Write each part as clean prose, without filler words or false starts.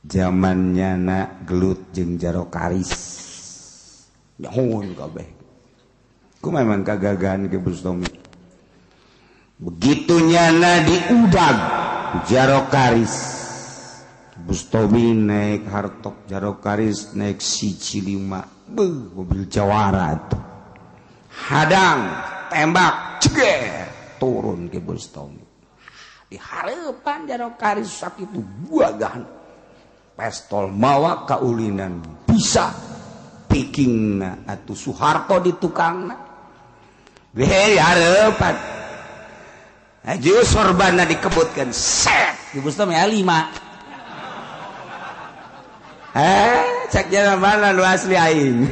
Zamannya na gelut jeung Jaro Karis. Nyahoan kabeh. Ku memang kagagahan Ki Bustomi. Begitu nyana diudag Jaro Karis. Bustomi naik hartop, Jaro Karis naik siji lima. Beuh, mobil jawara tuh. Hadang, tembak, ceger, turun Ki Bustomi. Di hareupan Jaro Karis sakitu buagahan. Pestol mawa kaulinan bisa pikingna atuh Soeharto di tukangna. Beh, di hareupan. Haji sorbanna dikebutkan set Ki Bustomi lima. Cek jalan mana nu asli aing.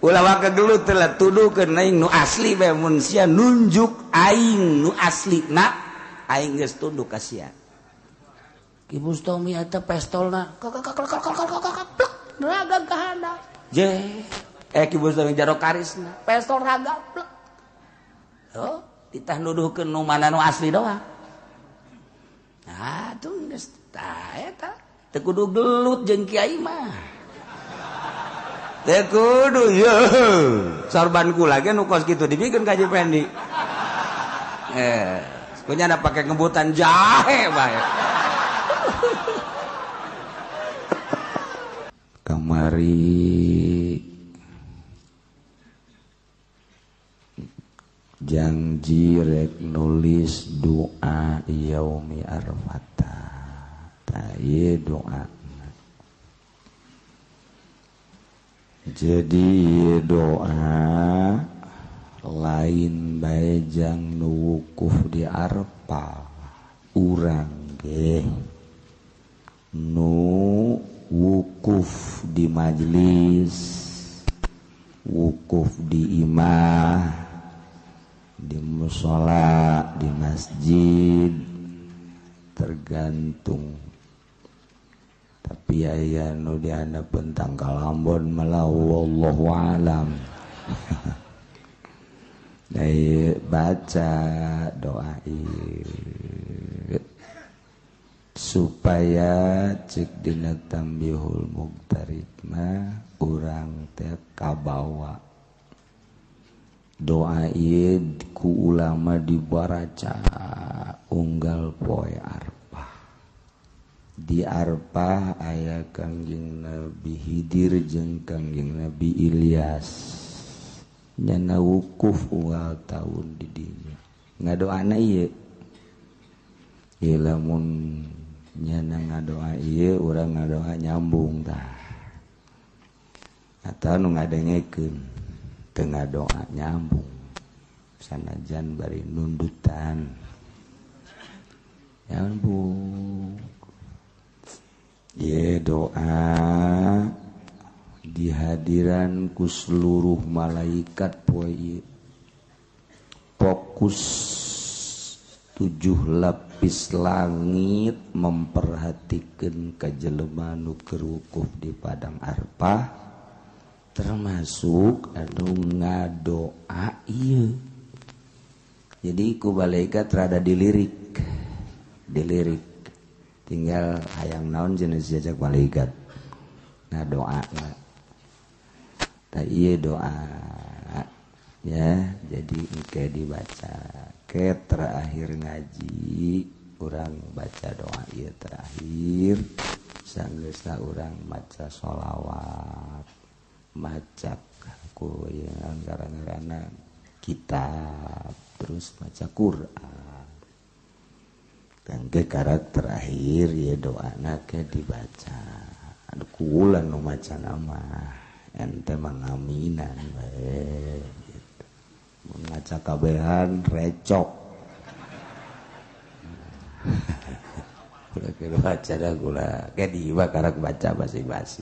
Ulah waka gelut telah tuduhkeun aing nu asli bae mun sia nunjuk aing nu asli na aing geus tunduk ka sia. Ki Bustomi eta pestolna plek raga ka handap. Je Ki Bustomi Jaro Karisna pestol raga plek. Oh, titah nuduhkeun nu mana nu asli doang. Nah, tuh geus tah eta teu kudu gelut jeung kiai mah. Teu kudu ye. Sorban kula ge nu kos kitu dibikeun ka Haji Pendi. Kunya ada pake ngebutan jahe bae. Kamari janji rek nulis doa yaumi arfata. Tah ieu doa. Jadi doa lain bae jang nu wukuf di Arfah urang ge nu wukuf di majelis, wukuf di imah, di mushola, di masjid, tergantung. Tapi aya nu dihandapeun tangkal ambon malah wallahu alam. Dari baca doa ieu supaya cek dina tambihul mugtarid mah urang teh kabawa. Doa ieu ku ulama dibaraca unggal poe Arfah. Di Arfah aya Kangjeng Nabi Khidir jeung Kangjeng Nabi Ilyas. Nyana wukuf unggal taun di dinya. Ngadoana ieu. Ieu lamun nyana ngadoa ieu urang ngadoa nyambung tah. Atau nu ngadengekeun teu ngadoa nyambung. Sanajan bari nundutan. Nyambung. Ieu doa dihadiran ku seluruh malaikat poe ieu. Fokus 7 lapis langit memperhatikan ka jelema nu keur wukuf di padang Arfah, termasuk anu ngadoa ieu. Jadi ku malaikat rada dilirik, dilirik. Tinggal hayang naon jenis jajak malaikat ngadoa. Tah ieu doa ya, jadi engke dibaca ke terakhir ngaji urang baca doa ieu terakhir sanggeusna urang maca sholawat, maca ku yang ngaran-ngaranna kitab, terus maca Quran. Kangge karak terakhir ya doana ke dibaca. Aduh kula nu maca nama ente mangaminan bae gitu. Mun maca kabehan recok. Kula keur baca da kula ke diwa karak baca basi-basi.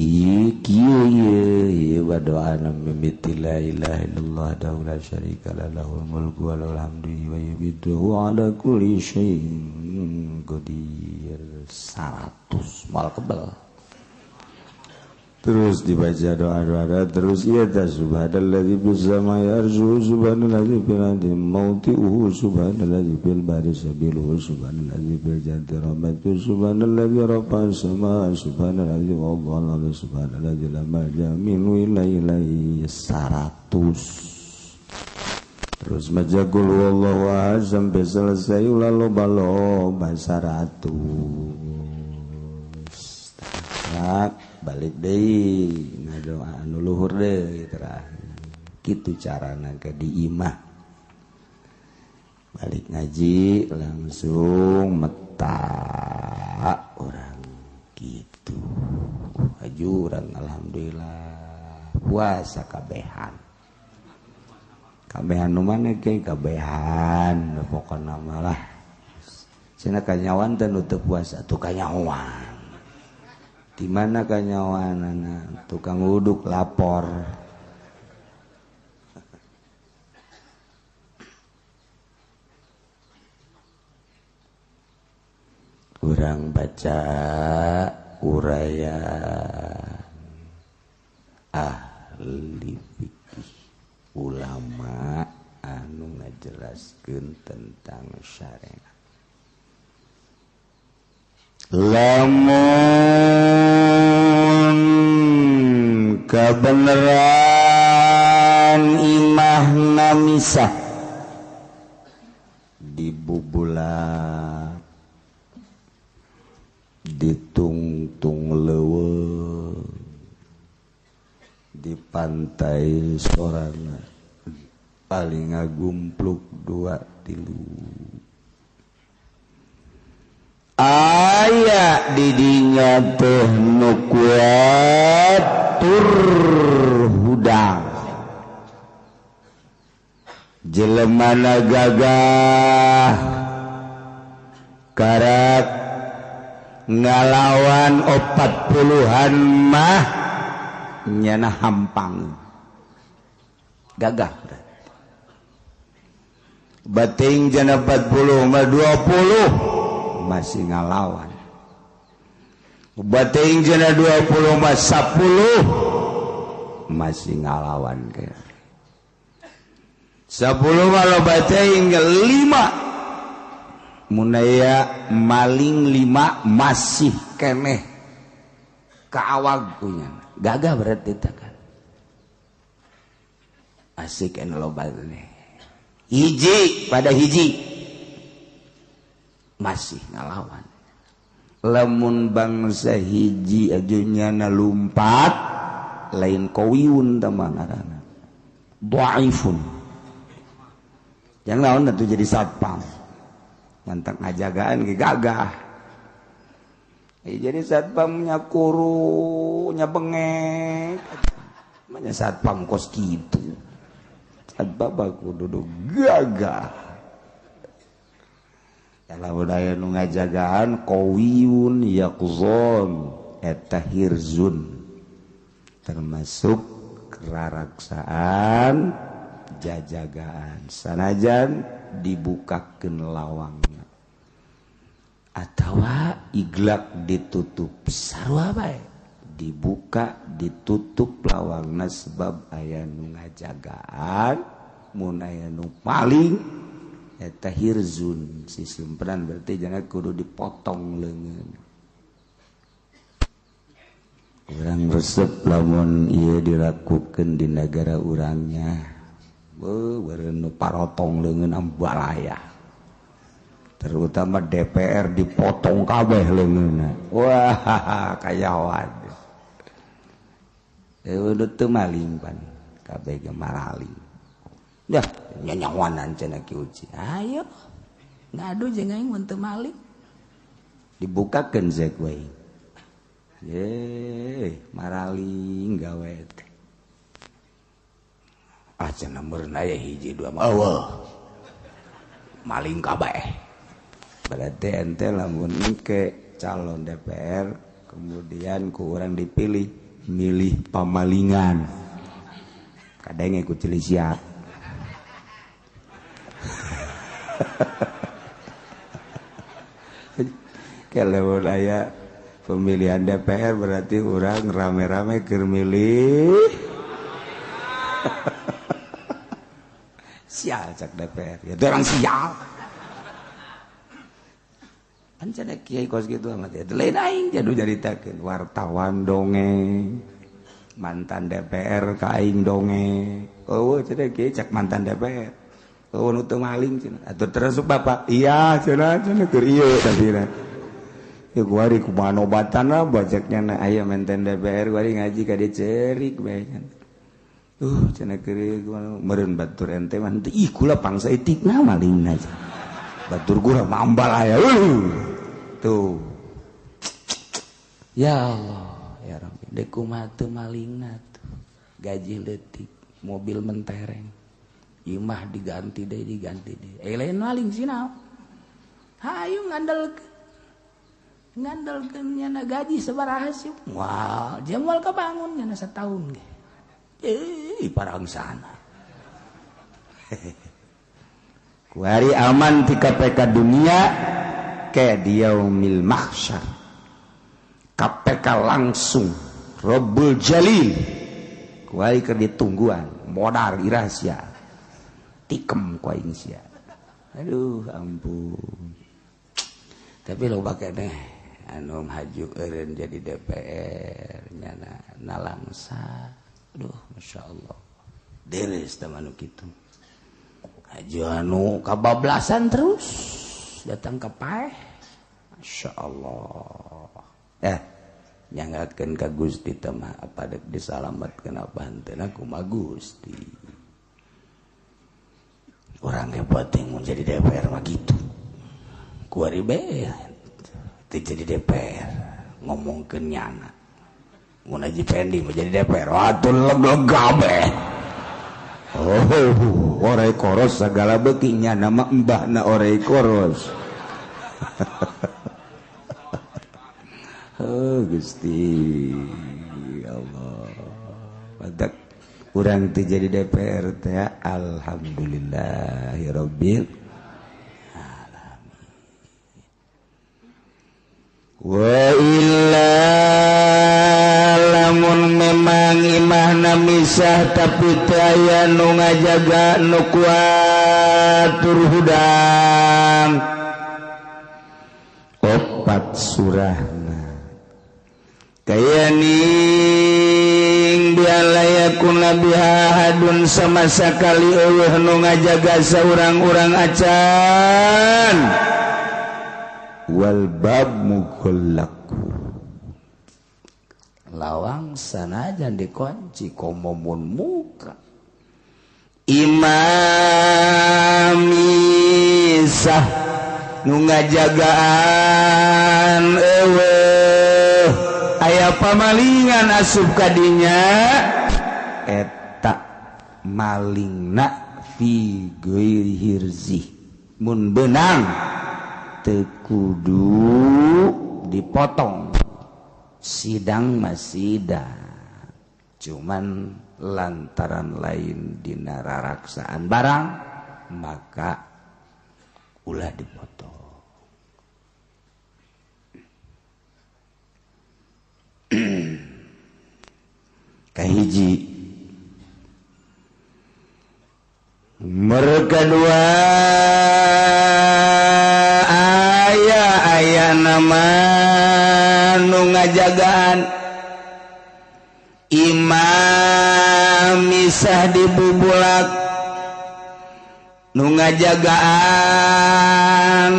Ieu kieu ieu ieu doana mimiti la ilaha illallah wa la syarika la lahul mulku wa lahul hamdu wa yumiitu wa ala kulli syai'in qadir. 100 mal kebel. Terus dibaca doa-doa terus iya ta subhanalladzi fis samai arsyu subhanalladzi fil ardi mauti'uhu subhanalladzi fil bahri sabiluhu subhanalladzi fil jannati rahmatuhu subhanalladzi rafa'a as-samaa subhanalladzi wadda'a al-ardha subhanalladzi la malja'a minhu illa ilaihi 100. Terus maca qul huwallahu ahad sampai selesai ulah loba-loba 100. Tak balik deui ngadoa anu luhur deui terakhir. Kitu carana ke di imah. Balik ngaji langsung meta orang gitu. Hajuran alhamdulillah puasa kabehan. Kabehan nu mana ke kabehan pokona malah. Cenah kanyawan teh nu teu puasa tuh kanyawan. Di mana kanyawanana tukang wuduk lapor. Kurang baca uraian ahli fikih ulama anu ngajelaskeun tentang syariat. Lamun kebenaran imahna misah dibubulak ditungtung leuweung di pantai sorana paling ngagumpluk 2 3 aya didinya teh nu kuat tur hudang jelemana gagah karak ngalawan 40-an mah nyana hampang gagah bating jana 40 mah 20 masih ngalawan bating jana 20 mah 10 masih ngalawan ke 10 mah loba teuing 5 munaya maling 5 masih keneh kaawag punya gagah berarti kan asik anu loba teh hiji pada hiji masih ngalawan. Lamun bangsa hiji ajunyana lumpat lain qawiun tah ngaranna dhaifun. Yang lawan tentu jadi satpam mantap ngajagaan ge gagah. Jadi satpamnya kuru nya bengek manya satpam kos kitu. Satpam aku duduk gagah. Kalau aya nu ngajagaan qawiyun yaqzon eta hirzun termasuk raraksaan jajagaan sanajan dibukakeun lawangna atawa iglak ditutup sarua bae dibuka ditutup lawangna sebab aya nu ngajagaan mun aya nu paling eta hirzun si simpenan berarti jangan kudu dipotong leungeun. Urang resep lamun ieu dilakukeun di negara urangnya. Beuh beureun nu parotong leungeun ambalaya. Terutama DPR dipotong kabeh leungeunna. Wah, kayawan. Eueuh teu maling pan kabeh ge maraling. Dah nyanyawanan cenah Ki Uci. Ayo ngadu jeung aing mun teu maling. Dibukakeun zeuk we. Ye, maraling gawe teh. Ah cenah meureun aya hiji dua mah eueuh. Maling kabeh. Berarti ente lamun engke calon DPR kemudian ku urang dipilih milih pamalingan. Kadang ku cilisiat. Kalau aya Pemilihan DPR berarti orang rame-rame keur milih. Sial cak DPR. Ya itu orang sial. Kan cenah kiai kos kitu amat ya. Lain aing jadu nyaritakeun wartawan dongeng. Mantan DPR ka aing dongeng. Oh cenah kiai cak mantan DPR. Oh nu teu maling cenah. Atuh terus bapak. Iya cenah cenah keur ieu tadina. Ya kuari kumaha obatana bajaknya na aya mantan DPR kuari ngaji ka dieu cerik bae cenah. Cenah keur meureun batur ente mah henteu ih kula pangsa etikna malingna. Batur gura mambal aya. Tuh. Ya Allah, ya Rabbi, deuk kumaha teu malingna tuh. Gaji leutik, mobil mentereng. Imah diganti deui, diganti deui. Eh lain maling sina. Hayu ngandalkeun nyana gaji sabaraha sih. Wah, dia moal kabangun nyana satahun ge. Parang sana. Kuari aman ti KPK dunia ke diaumil mahsyar. KPK langsung Rabbul Jalil. Kuari keur ditungguan, modar irasia. Tikem ku aing sia. Aduh, ampun. Tapi loba keneh anu haju eureun jadi DPR nyana nalangsa. Aduh, Masya Allah. Deres teman gitu. Haji anu kabablasan terus datang ke paeh. Masya Allah. Nyangakeun ka Gusti teh mah apa dek disalametkeun apa henteu kumaha Gusti. Urang ge penting mun jadi DPR mah kitu. Kuari bae teu jadi DPR ngomongkeun nyana. Mun Haji Pendi mau jadi DPR, atuh leg-leg kabeh. Oh, orai koros segala beukinya nama mbahna orai koros. Oh, Gusti Allah. Badak urang teu jadi DPR teh alhamdulillahirabbil alamin. Wa illa lamun memang imahna misah tapi teu aya nu ngajaga nu kuat tur hudang. Opat surahna kaya ning bialayakun biha hadun sama sakali eueuh nu ngajaga saurang-urang acan wal bab mughallaku lawang sanajan dikunci komomun muka imamisah nu ngajagaan eueuh aya pamalingan asup kadinya eta malingna fi ghairi hirzi mun beunang teu kudu dipotong. Sidang masih sidang, cuman lantaran lain dina raraksaan barang maka ulah dipotong. Kahiji mereka dua aya-aya nama nu ngajagaan imam misah dibubulak nu ngajagaan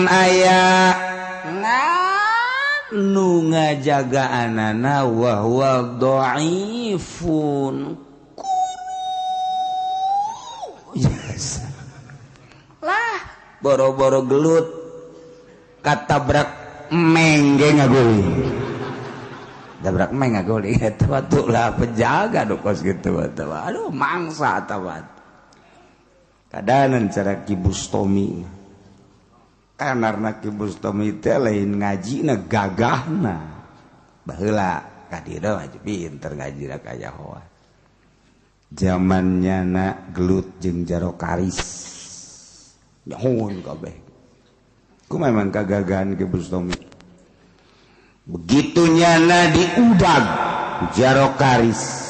aya nu ngajagaanana wa huwa dhaifun yes. Lah boro-boro gelut katabrak mengge ngaguli tabrak meng ngaguli eta batu lah penjaga nu kos kitu batu aduh mangsa eta batu kadanan cara Ki Bustomi karena Ki Bustomi teh lain ngajina gagahna baheula ka dieu mah pinter ngajina ka Jahoa zamannya na gelut jeung jaro karis nyahoan kabeh ku memang kagagahan Ki Bustomi begitu Kitu nyana diudag Jaro Karis.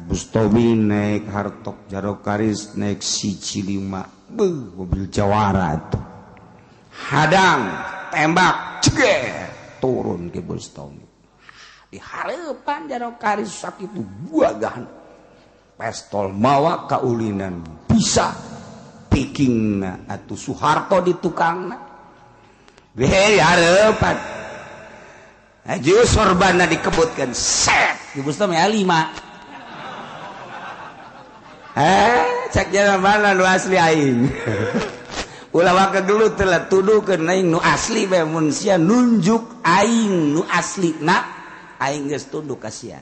Bustomi naik hartok Jaro Karis naik siji lima. Beuh, mobil jawara tuh. Hadang, tembak, ceger, turun ke Bustomi. Di hareupan Jaro Karis sakitu buagahan. Pestol mawa kaulinan bisa pikingna atuh Soeharto di tukangna. Beh, di hareupan. Aju sorbanna dikebutkan set di Bustomi lima. Cek jalan mana nu asli aing. Ulah waka gelut telah tuduhkeun aing nu asli bae mun sia nunjuk aing nu asli na aing geus tunduk ka sia.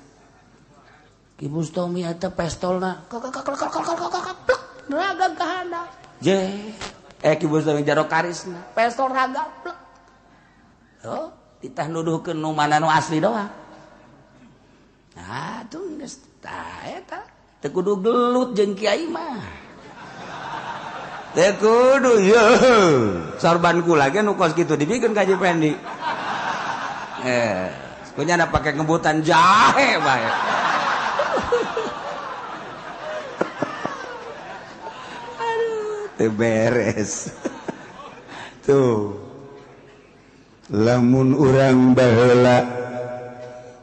Ki Bustomi eta pestolna plek raga ka handap. Je Ki Bustomi Jaro Karisna pestol raga plek. Oh, titah nuduhkeun nu mana nu asli doang. Nah, tuh geus tah eta teu kudu gelut jeung kiai mah. Teu kudu ye. Sorban kula ge nu kos kitu dibikeun ka Haji Pendi. Kunya ada pake ngebutan jahe bae. Aduh, teu beres. Tuh. Lamun urang baheula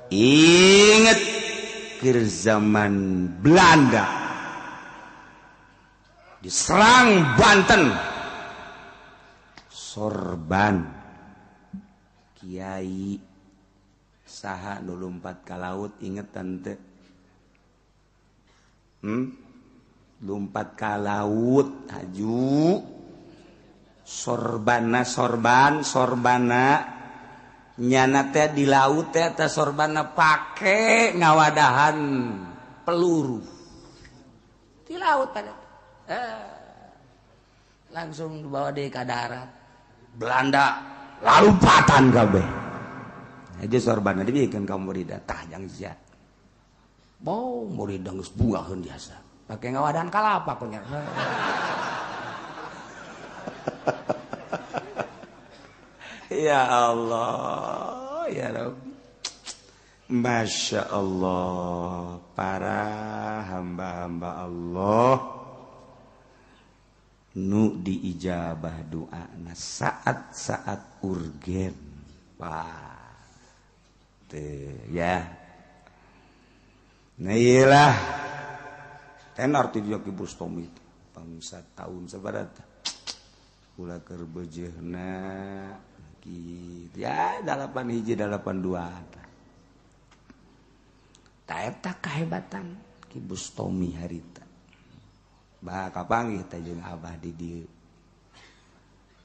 inget keur zaman Belanda diserang Banten, sorban kiai saha nu lumpat ka laut inget tante, lumpat ka laut haju sorbana sorban sorbana nyana teh di laut teh teh sorbana pake ngawadahan peluru di laut ada langsung dibawa deh ke darat Belanda lalumpatan kabeh aja sorbana dibikin ka murida tah jang sia bau murida geus buaheun biasa pake ngawadahan kalapa kunya. Ya Allah, ya Rabbi. Masya Allah, para hamba-hamba Allah nu diijabah doana saat-saat urgen. Wah, tuh ya. Nah iyalah, tenar ti Ki Bustomi bangsa tahun sabaraha ulah keur beujeuhna gitu ya 8 hiji 8 dua ta eta kahebatan Ki Bustomi harita bah kapanggih teh jeung abah di dieu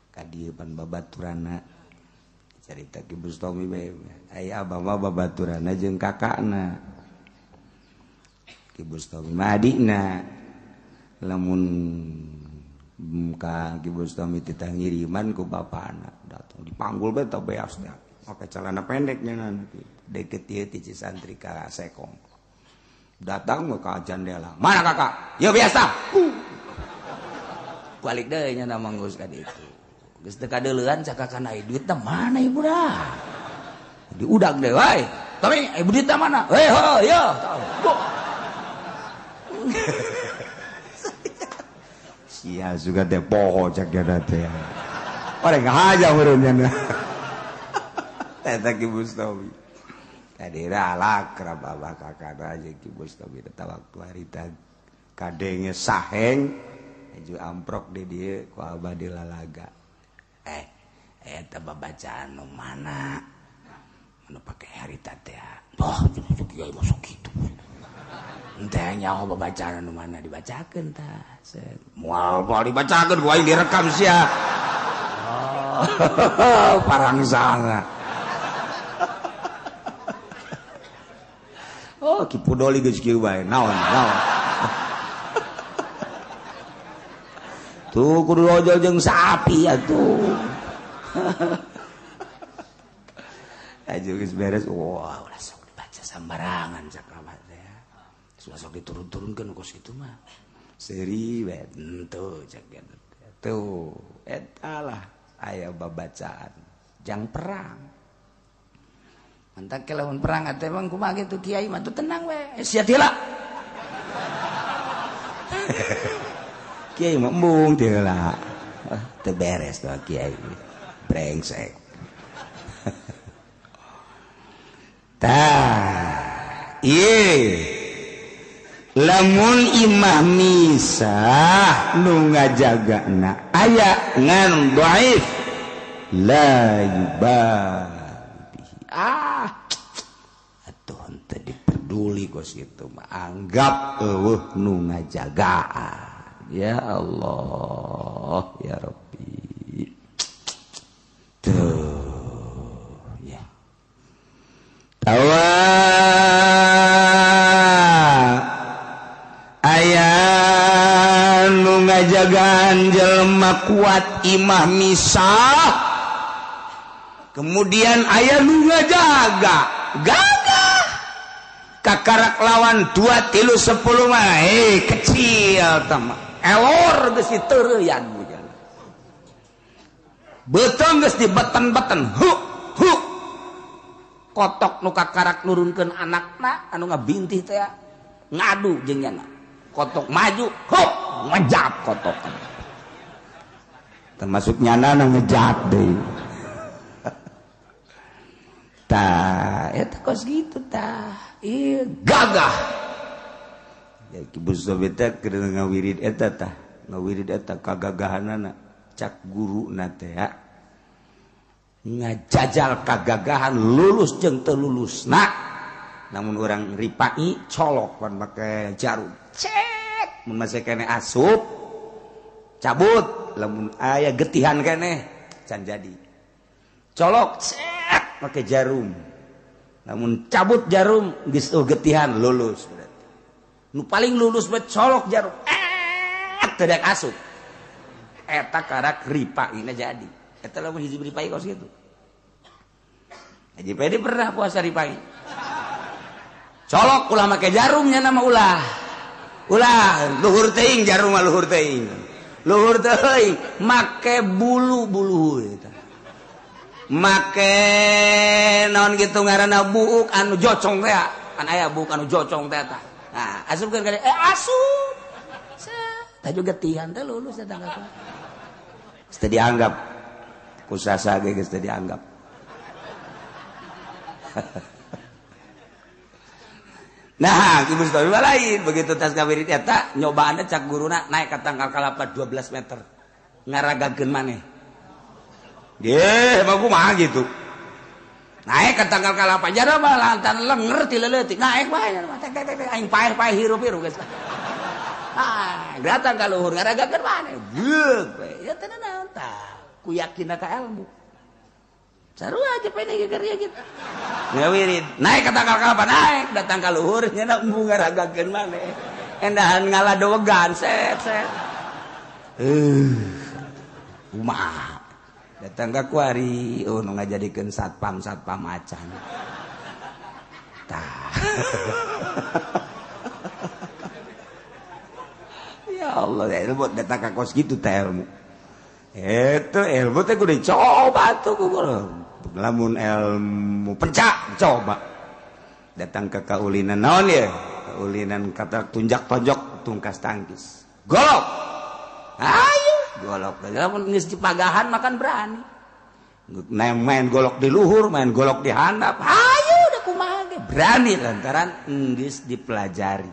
ka dieu pan babaturana carita Ki Bustomi bae aya abah mah babaturana jeung kakakna Ki Bustomi mah adikna lamun ka Ki Bustomi titah ngiriman ku bapana datang dipanggul bae teh beas teh make celana pendeknya nanti deket ieu ti Cisantri ka Sekong datang ka jandela mana kakak ya biasa balik deui nya manggus ka ditu geus teu kadeuleuan cakakan ai duitna mana ibu dah diudag deui wae tapi ibu duitna mana hei ho yo sia juga teh poho cak jada teh. Orang ngahaja meureun nya. Eta Ki Bustomi. Kadira alakrab abah kakana jeung Ki Bustomi eta waktu harita kadenge saheng aju amprok di dieu ku abah dilalaga. Eta babacaan nu mana? Anu pake harita teh. Wah, jeung kiai masuk kitu. Enteh nyaho babacaan nu mana dibacakeun tah. Moal moal dibacakeun ku aing direkam sia. Oh, parangsana. Oh, Ki Pudoli geus kieu bae. Naon, naon. Tuh kudu ojol jeung sapi atuh. Aju geus beres. Wah, ulah sok dibaca sambarangan sakramat teh. Sudah sok diturun-turunkeun kos kitu mah. Seri bae henteu cek tuh eta lah aya babacaan jang perang. Mantak lamun perang atuh emang kumaha kitu kiai mah tuh tenang we. Sia tila. Kiai mah embung tila. Teu beres tuh kiai. Brengsek. Tah, ieu lamun imah misah nu ngajagana aya ngan dhaif la yubah. Ah, atuh henteu diperduli kos kitu mah anggap eueuh nu ngajagaan. Ya Allah, ya Rabbi. Tuh, ya. Tawa aya nu ngajagaan jelema kuat imah misah. Kemudian aya nu ngajaga gagah kakarak lawan 2 3 10 mah kecil tama elor geus diteureuyan bujana beuteung geus dibeten-beten hu hu kotok nu kakarak nurunkeun anakna anu ngabintih teh ngadu jeung nyana kotok maju hu ngejap kotok termasuk nyana nu ngejap deui. Tah, eta kos gitu tah. Ieu gagah. Ya Ki Bustomi teh keur ngawirid eta tah, ngawirid eta kagagahanana cak guruna teh ngajajal kagagahan lulus jeung teu lulusna. Namun urang ripai colok pan make jarum. Cek mun masih keneh asup cabut lamun aya getihan keneh can jadi. Colok cek pakai jarum, namun cabut jarum geus getihan lulus berarti. Nu paling lulus bet colok jarum, teu daek asup. Eta karak ripaina jadi. Eta lamun hiji ripai kos kitu. Haji Pedi pernah puasa ripai. Colok ulah make jarumnya nama ulah. Ulah luhur teuing jarum mah luhur teuing. Luhur teuing make bulu-bulu eta. Make naon gitu ngaranna buuk anu jocong teh kan aya buuk anu jocong teh tah. Nah, asupkeun ka asup. Tah juga getihan teh lulus eta ka. Geus teu dianggap. Ku sasa ge geus teu dianggap. Nah, Ki Bustomi mah lain, begitu tas kawirid eta nyobaanna cak guruna naik ka tangkal kalapa 12 meter. Ngaragakeun maneh. Ye, mah kumaha gitu. Naik ke tangkal kalapa jara mah lantan lenger ti leutik. Naik bae tek tek tek aing paeh-paeh hirup-hirup geus. Ah, datang ka luhur ngaragakeun maneh. Geuk we. Ya teu naon tah. Ku yakinna ka ilmu. Sarua aja pene ge keur gitu. Ngawirid, naik ke tangkal kalapa naik, datang ka luhur nya embung ngaragakeun maneh. Endahan ngaladowegan set set. Kumaha. Datang ka kuari, oh nu ngajadikeun satpam acan. Tah. Ya Allah, ilmu datang ka kos kitu teh ilmu. Eta ilmu teh kudu dicoba tuh kudu. Lamun ilmu pencak coba. Datang ke kaulinan naon ya? Kaulinan kata tunjak tonjok tungkas tangkis. Golok. Ayo golok lamun geus dipagahan makan berani. Main golok di luhur, main golok di handap. Ayo udah kumaha ge berani lantaran geus dipelajari.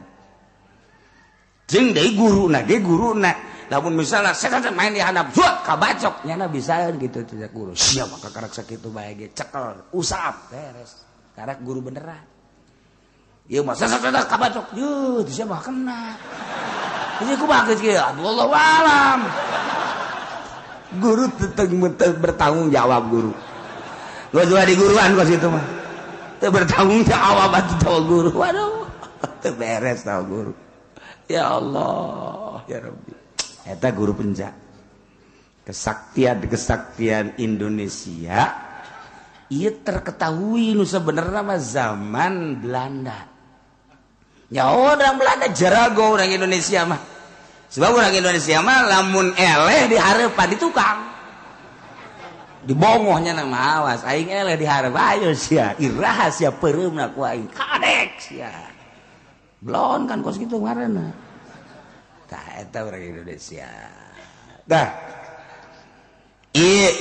Jeung deui guruna ge guruna. Lamun misalnya saya main di handap, zuat kabacok nyana bisa gitu tidak guru. Siapa kakarak sakitu bae ge cekel, usap beres. Karak guru beneran. Ieu mah saya kabacok, yeuh teu siapa kena. Ini kumaha geus kieu? Wallahu alam. Guru tetep bertanggung jawab guru. Gua juga di guruan kos itu mah. Teu bertanggung jawab atuh tau guru. Waduh, teu beres tau guru. Ya Allah, ya Rabbi. Eta guru pencak. Kesaktian-kesaktian Indonesia ieu terketahui nu sebenarnya mah zaman Belanda. Ya orang Belanda jarago orang Indonesia mah. Sebab orang Indonesia mah lamun eleh dihareupan di tukang. Dibongohnya nama awas aing eleh diharap ayo sia iraha sia peureumna ku aing kadek sia. Blon kan kos kitu ngaranna. Tah eta urang Indonesia. Dah. Ieu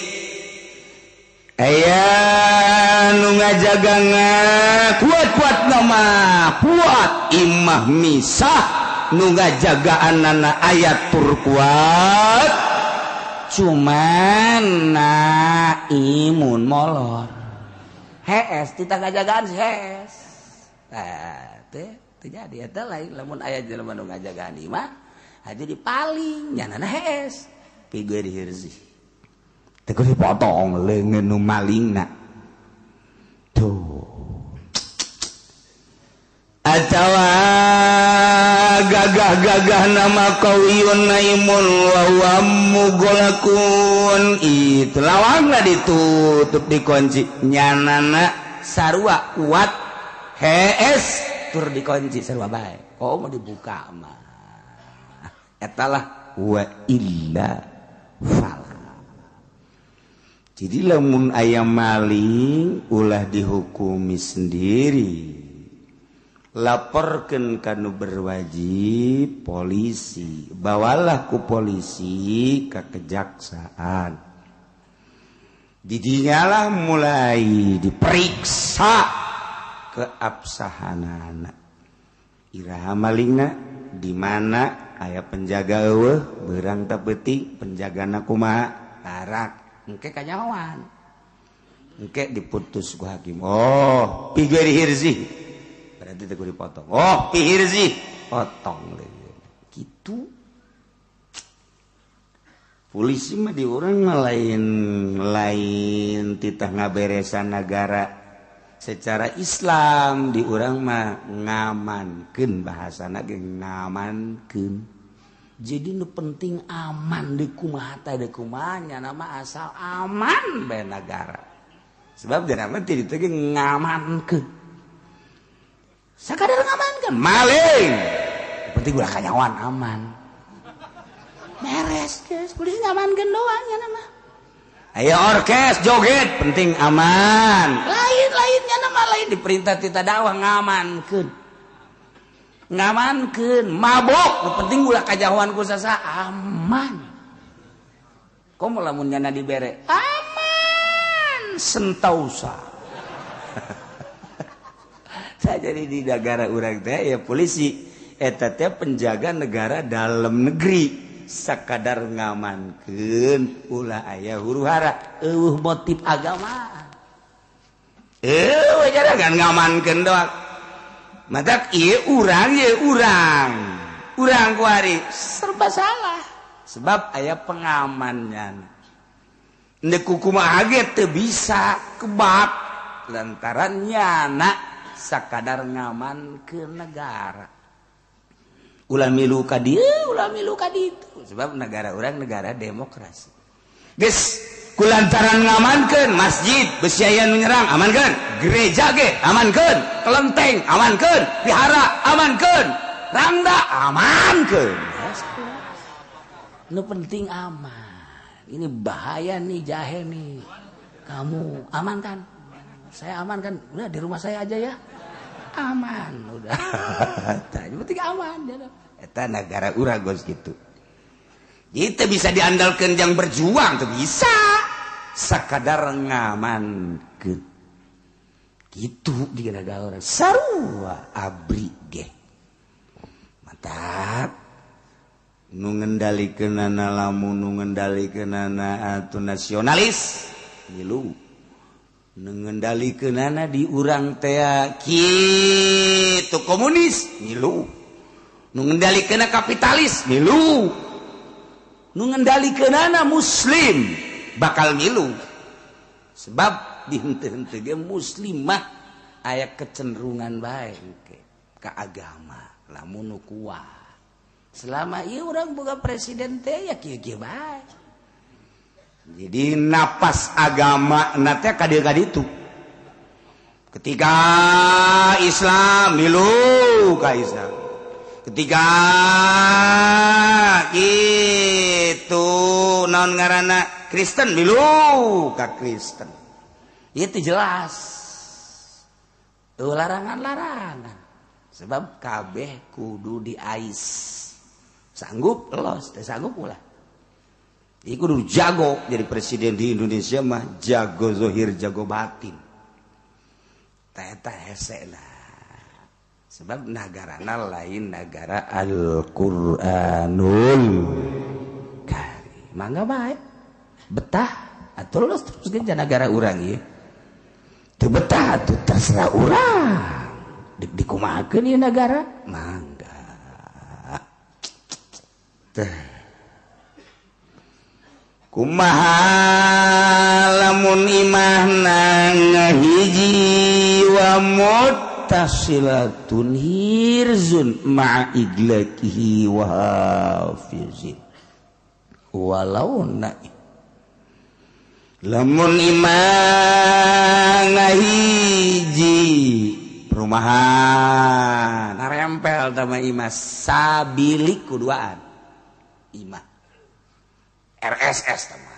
aya nu ngajaga kuat-kuat nama kuat imah misah nu ngajagaanana ayat tur kuat cuman naimun molor hees tita ngajagaan si hees tah teh teu jadi eta lain lamun aya jelema nu ngajagaan imah aja dipaling nyanana hees pigue dihirzi teu dipotong leungeun nu malingna tuh atawa gagah-gagah nama qawiyun naimun wa huwa mughlaqun itu lawangna ditutup dikunci nyanana sarua kuat hees tur dikunci sarua bae oh mau dibuka mah etalah wa illa fala. Jadi lamun aya maling ulah dihukumi sendiri, laporkan kanu berwajib polisi, bawalah ku polisi ke kejaksaan. Didinyalah mulai diperiksa keabsahanana. Iraha malingna di mana aya penjaga eueuh beurang teu peuting penjagana kumaha tarak engke kanyahoan engke diputus ku hakim. Oh pigeri hirzi berarti teu dipotong. Oh pihirzi potong gitu. Polisi mah di urang mah lain lain titah ngaberesan negara secara Islam di urang mah ngamankeun bahasana ge ngamankeun. Jadi nu penting aman di kumaha teh di kumaha nya nama asal aman bae negara. Sebab dina mah ti ditu ge ngamankeun. Sakadar ngamankeun maling. Penting ulah kanyawan aman. Beres geus polisi ngamankeun doang nya nama. Ayo orkes joget penting aman. Lain-lainnya nama lain diperintah tita dakwah ngamankeun. Ngamankeun mabok nu penting ulah kajahoan ku sasa aman. Komo lamun nyana dibere aman sentausa. Saya jadi di negara urang teh ya polisi eta teh penjaga negara dalam negeri sakadar ngamankeun ulah aya huru hara eueuh motif agama. Eueuh kan ngamankeun doang. Matak ieu urang ieu urang. Urang kuari serba salah sebab aya pengamannya. Ndek kumaha ge teu bisa kebak lantaran nyana sakadar ngaman ke negara. Ulah milu ka dieu, ulah milu ka ditu. Sebab negara urang negara demokrasi. Geus kulantaran ngamankeun masjid besi aya nu nyerang amankeun, gereja ge amankeun, kelenteng amankeun, vihara amankeun, rangda amankeun. Nu penting aman. Ini bahaya nih jahe nih. Kamu aman kan? Saya aman kan? Udah di rumah saya aja ya. Aman udah. Tah penting aman. Eta negara urang geus kitu. Itu bisa diandalkan yang berjuang tuh bisa sakadar ngamankeun. Gitu di negara orang sarua abri ge. Mantap. Nu ngendalikeunana lamun nu ngendalikeunana atuh nasionalis milu. Nu ngendalikeunana di urang teh kitu komunis milu. Nu ngendalikeunana kapitalis milu. Nu ngendalikeunana muslim bakal milu. Sebab dihenteu-henteu ge muslimah aya kecenderungan bae ke agama lamun nu kuat. Selama ieu urang boga presiden teh ya kieu-kieu bae. Jadi napas agama na teh ka dieu ka ditu. Ketika Islam milu ka Islam. Ketika itu naon ngaranna Kristen, milu ka Kristen. Itu jelas. Tuh larangan-larangan. Sebab kabeh kudu diais. Sanggup los, teu sanggup ulah. Iku kudu jago jadi presiden di Indonesia mah, jago zohir, jago batin. Eta hese lah. Sebab nagarana lain negara Al-Qur'anul Karim. Mangga bae. Betah atuh los terus ge negara urang ieu. Teu betah atuh terserah urang. Dek dikumahakeun ieu nagara? Mangga. Teh. Kumaha lamun imahna ngahiji wa muttasilatun hirzun ma'a iglakihi wa hafizin walau na lamun imah ngahiji perumahan narempel sama imah sabilik kuduaan imah RSS sama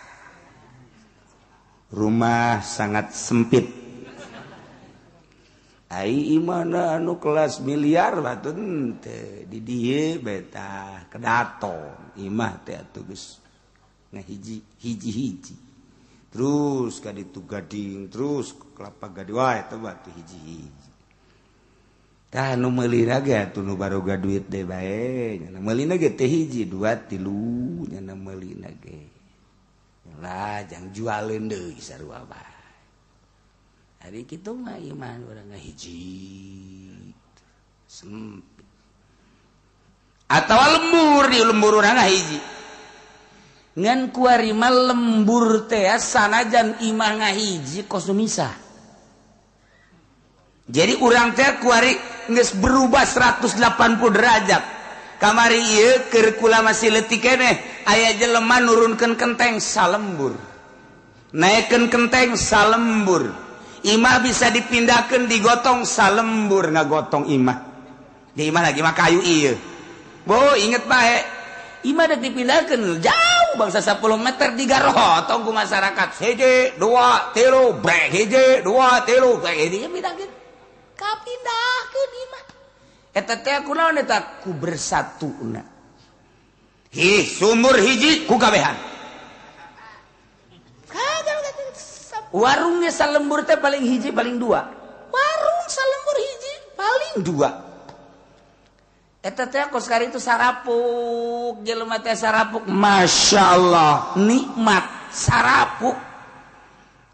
rumah sangat sempit. Ai imana anu kelas miliar batun teh di dieu beta kedaton imah teh atuh geus ngahiji hiji-hiji terus ka ditu gading terus kelapa gading wae teh batu hiji-hiji. Tah nu meulina ge atuh nu baroga duit deui bae nya meulina ge teh hiji dua tilu nya meulina ge lah jang jualeun deui sarua bae. Hari kitu mah iman urang ngahiji sempit atawa lembur di lembur urang ngahiji ngan kuari mah lembur teh sanajan imah ngahiji kos nu misah. Jadi urang teh kuari geus berubah 180 derajat. Kamari ieu keur kula masih leutik keneh aya jelema nurunkeun kenteng salembur, naekkeun kenteng salembur, imah bisa dipindahkeun digotong salembur ngagotong imah. Di imah lagi mah kayu ieu. Bo inget bae imah dek dipindahkeun jauh bangsa 10 meter digarotong ku masyarakat. Hiji dua tilu brek, hiji dua tilu brek, hiji pindahkeun. Kapindahkeun imah. Eta teh kunaon eta ku bersatuna. Hi sumur hiji ku kabehan. Warungnya salembur teh paling hiji paling dua. Warung salembur hiji paling dua. Eta teh kos kari itu sarapuk, jelema teh sarapuk, masya Allah nikmat sarapuk.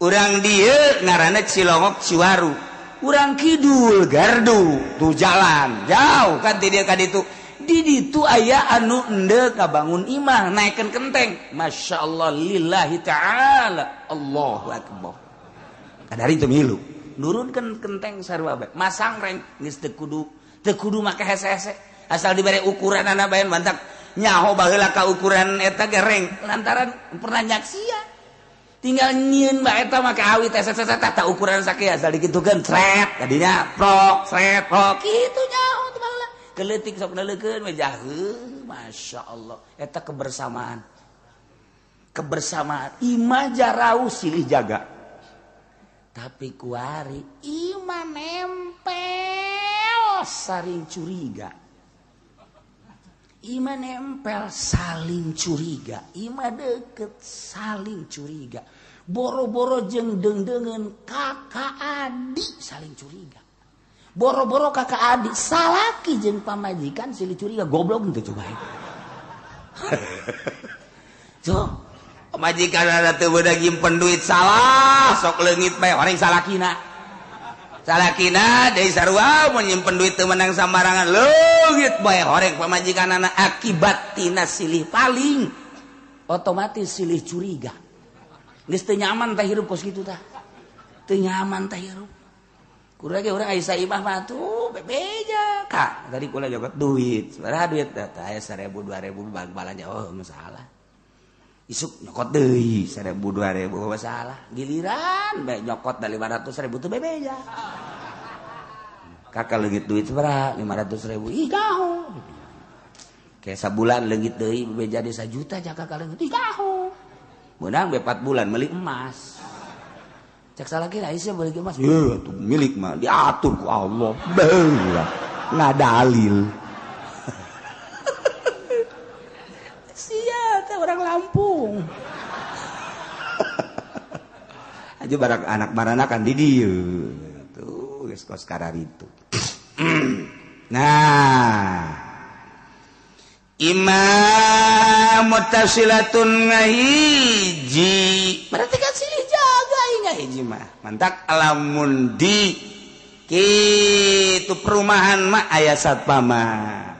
Urang dieu ngaranna Cilongok Ciwaru, urang kidul Gardu tuh jalan jauh kan ti dieu ka ditu. Di ditu aya anu endeu kabangun imah naekeun kenteng, masya Allah lillahi ta'ala Allahu akbar. Kadari teu milu nurunkeun kenteng sarua bae, masang reng geus teu kudu make hese-hese, asal dibere ukuran anak bae bantak nyaho baheula ka ukuran eta ge reng lantaran pernah nyaksia tinggal nyieun bae eta make awi teh teh ukuran sakieu asal dikitukeun sret tadinya prok sret prok kitu nyaho teh baheula keleutik sok neuleukeun we jaheuh masya Allah eta kebersamaan kebersamaan imah jarauh silih jaga tapi kuari imah nempel saling curiga. Ima nempel saling curiga, ima deket saling curiga, boro-boro jeung deung-deungeun kakak adik saling curiga, boro-boro kakak adik salaki jeung pamajikan silih curiga, goblok henteu coba. So, pamajikan ada teu beunang nyimpen duit salah, sok leungit bae orang salakina. Salakina deui sarua mun nyimpen duit teu menang sambarangan leungit bae horeng pamajikanana akibat tina silih paling otomatis silih curiga. Geus teu nyaman tah hirup kos kitu tah. Teu nyaman tah hirup. Kurang ge urang aya saimah mah tuh bebeja ka. Tadi kula jogot duit, sabaraha duit tah aya 1000 2000 bang balanja oh masalah. Isuk nyokot deui 1000 2000 masalah. Giliran bae nyokot da 500.000 teu bebeja. Kakak leungit duit sabaraha 500.000 ih gaho. Kayak sabulan leungit deui bebeja di 1 juta jaka kakak leungit ih gaho. Meunang be 4 bulan meuli emas. Cek salah kira Aisyah beli emas. Ye tuh milik mah diatur ku Allah. Beulah ngadalil. Sia teh orang Lampung. Aja barak anak maranakan di dieu. Tuh geus kos kararitu. Nah, imam mutasilatun ngahiji berarti kan silih jaga ngahiji mah. Mantak lamun di kitu perumahan mah aya satpam mah.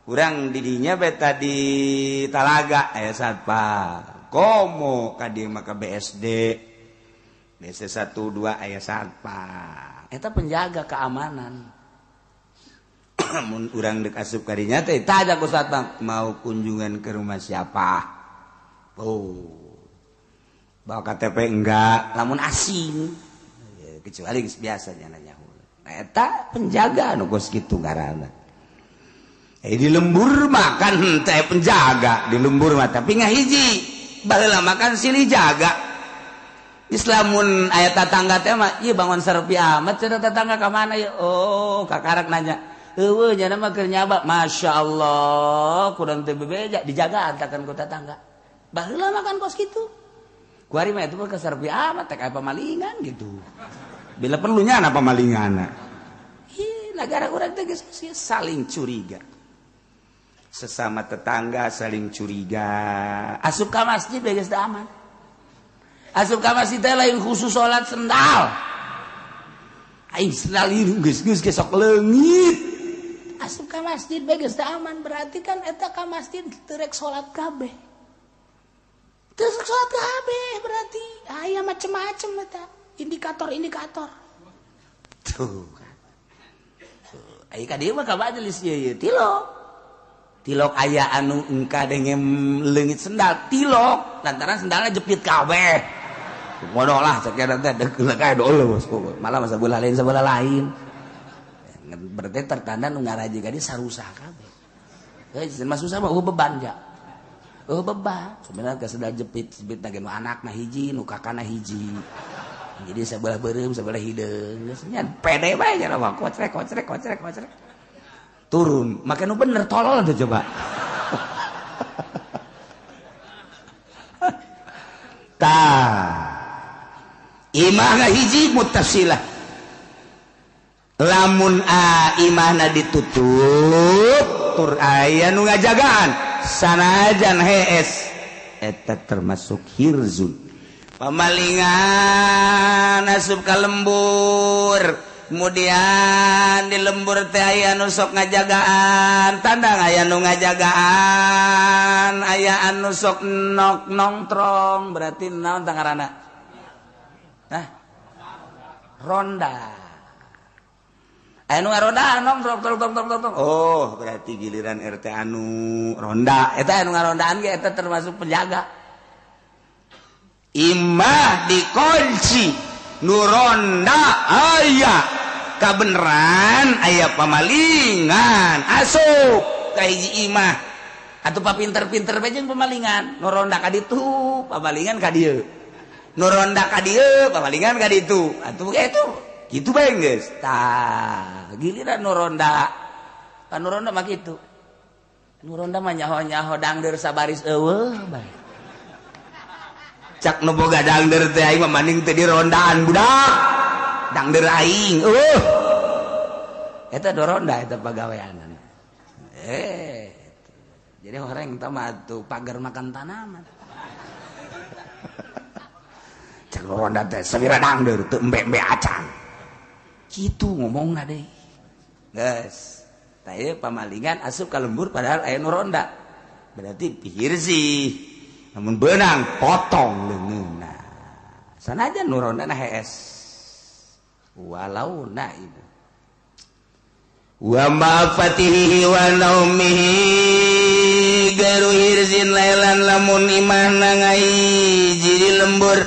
Urang didinya beta di Talaga aya satpam. Komo ka dieu mah ka BSD. BC 1 2 aya satpam. Eta penjaga keamanan. Mun urang dek asup kadinya teh tanya ku satpam, mau kunjungan ke rumah siapa? Oh. Bawa KTP enggak, lamun asing. Kecuali geus biasa nya nanya. Nah eta penjaga nu kos kitu ngaranna. Di lembur makan teh penjaga di lembur mah tapi ngahiji baheula makan silih jaga. Islamun aya tatangga teh mah ieu bangun serpi amat cenah tetangga ka mana ieu? Oh, kakarak nanya. Eueuh nya mah keur nyaba. Masyaallah, kurang teu bebeja dijaga antakan ku tetangga. Baheula makan kos kitu. Kuari mah itu mah kaserpi amat teh aya pamalingan gitu. Bila perlunya ana pamalinganna. Ih, negara urang teh geus saling curiga. Sesama tetangga saling curiga. Asup ka masjid geus teu aman. Asup ka masjid teh lain khusus salat sendal. Aing sendal ieu geus geus sok leungit. Asup ka masjid bae geus teu aman, berarti kan eta ka masjid teu rek salat kabeh. Teu rek salat kabeh berarti aya macem-macem eta indikator-indikator. Tuh. Aya ka dieu mah ka majelis ieu tilok. Tilok aya anu engka denge leungit sendal, tilok lantaran sendalna jepit kabeh. Bodoh lah cek teh deuk kae dool bos. Malah masa bola lain sebelah lain. Berarti tertanda nu ngaraji ka dieu sarusah kabeh. Heuh mah susah mah eueuh beban ja. Eueuh beban. Sebenarnya geus sendal jepit-jepit na ge nu anakna hiji, nu kakana hiji. Jadi sebelah beureum, sebelah hideung. Geus nya pede bae nya mah kocrek kocrek kocrek kocrek. Turun, make nu bener tolol tuh coba. Tah. Imah hiji muttasilah. Lamun a imahna ditutup tur aya nu ngajagaan sanajan hees eta termasuk hirzun. Pamalingan asup ka lembur, kemudian di lembur teh aya nu sok ngajagaan, tandang aya nu ngajagaan, aya anu sok nok nongtrong, berarti naon tah ngaranna? Hah? Ronda. Aya nu ngaronda nongtrong tong tong tong tong. Oh, berarti giliran RT anu ronda. Eta anu ngarondaan ge eta termasuk penjaga. Imah dikunci nu ronda aya kabeneran aya pamalingan asup ka hiji imah atuh papinter-pinter bae jeung pamalingan nu ronda ka ditu pamalingan ka dieu nu ronda ka dieu pamalingan ka ditu atuh kitu kitu bae geus tah giliran nu ronda pan nu ronda mah kitu nu ronda mah nyaho-nyaho dangdeur sabaris eueuh bae cak nu boga dangdeur teh aing mah maning teh dirondaan budak dangdeur aing eueuh eta doronda eta pagaweanana jadi orang teh mah atuh pagar makan tanaman cak nu ronda teh sawira dangdeur teu embe-embe acan kitu ngomongna deui geus tah ieu pamalingan asup ka lembur padahal aya nu ronda berarti pihir sih namun benang potong leungeunna sanajan nu rondana hees walau na ibu wa ma fatihi wa naumihi garu hirzin lailan lamun imahna ngaiji di lembur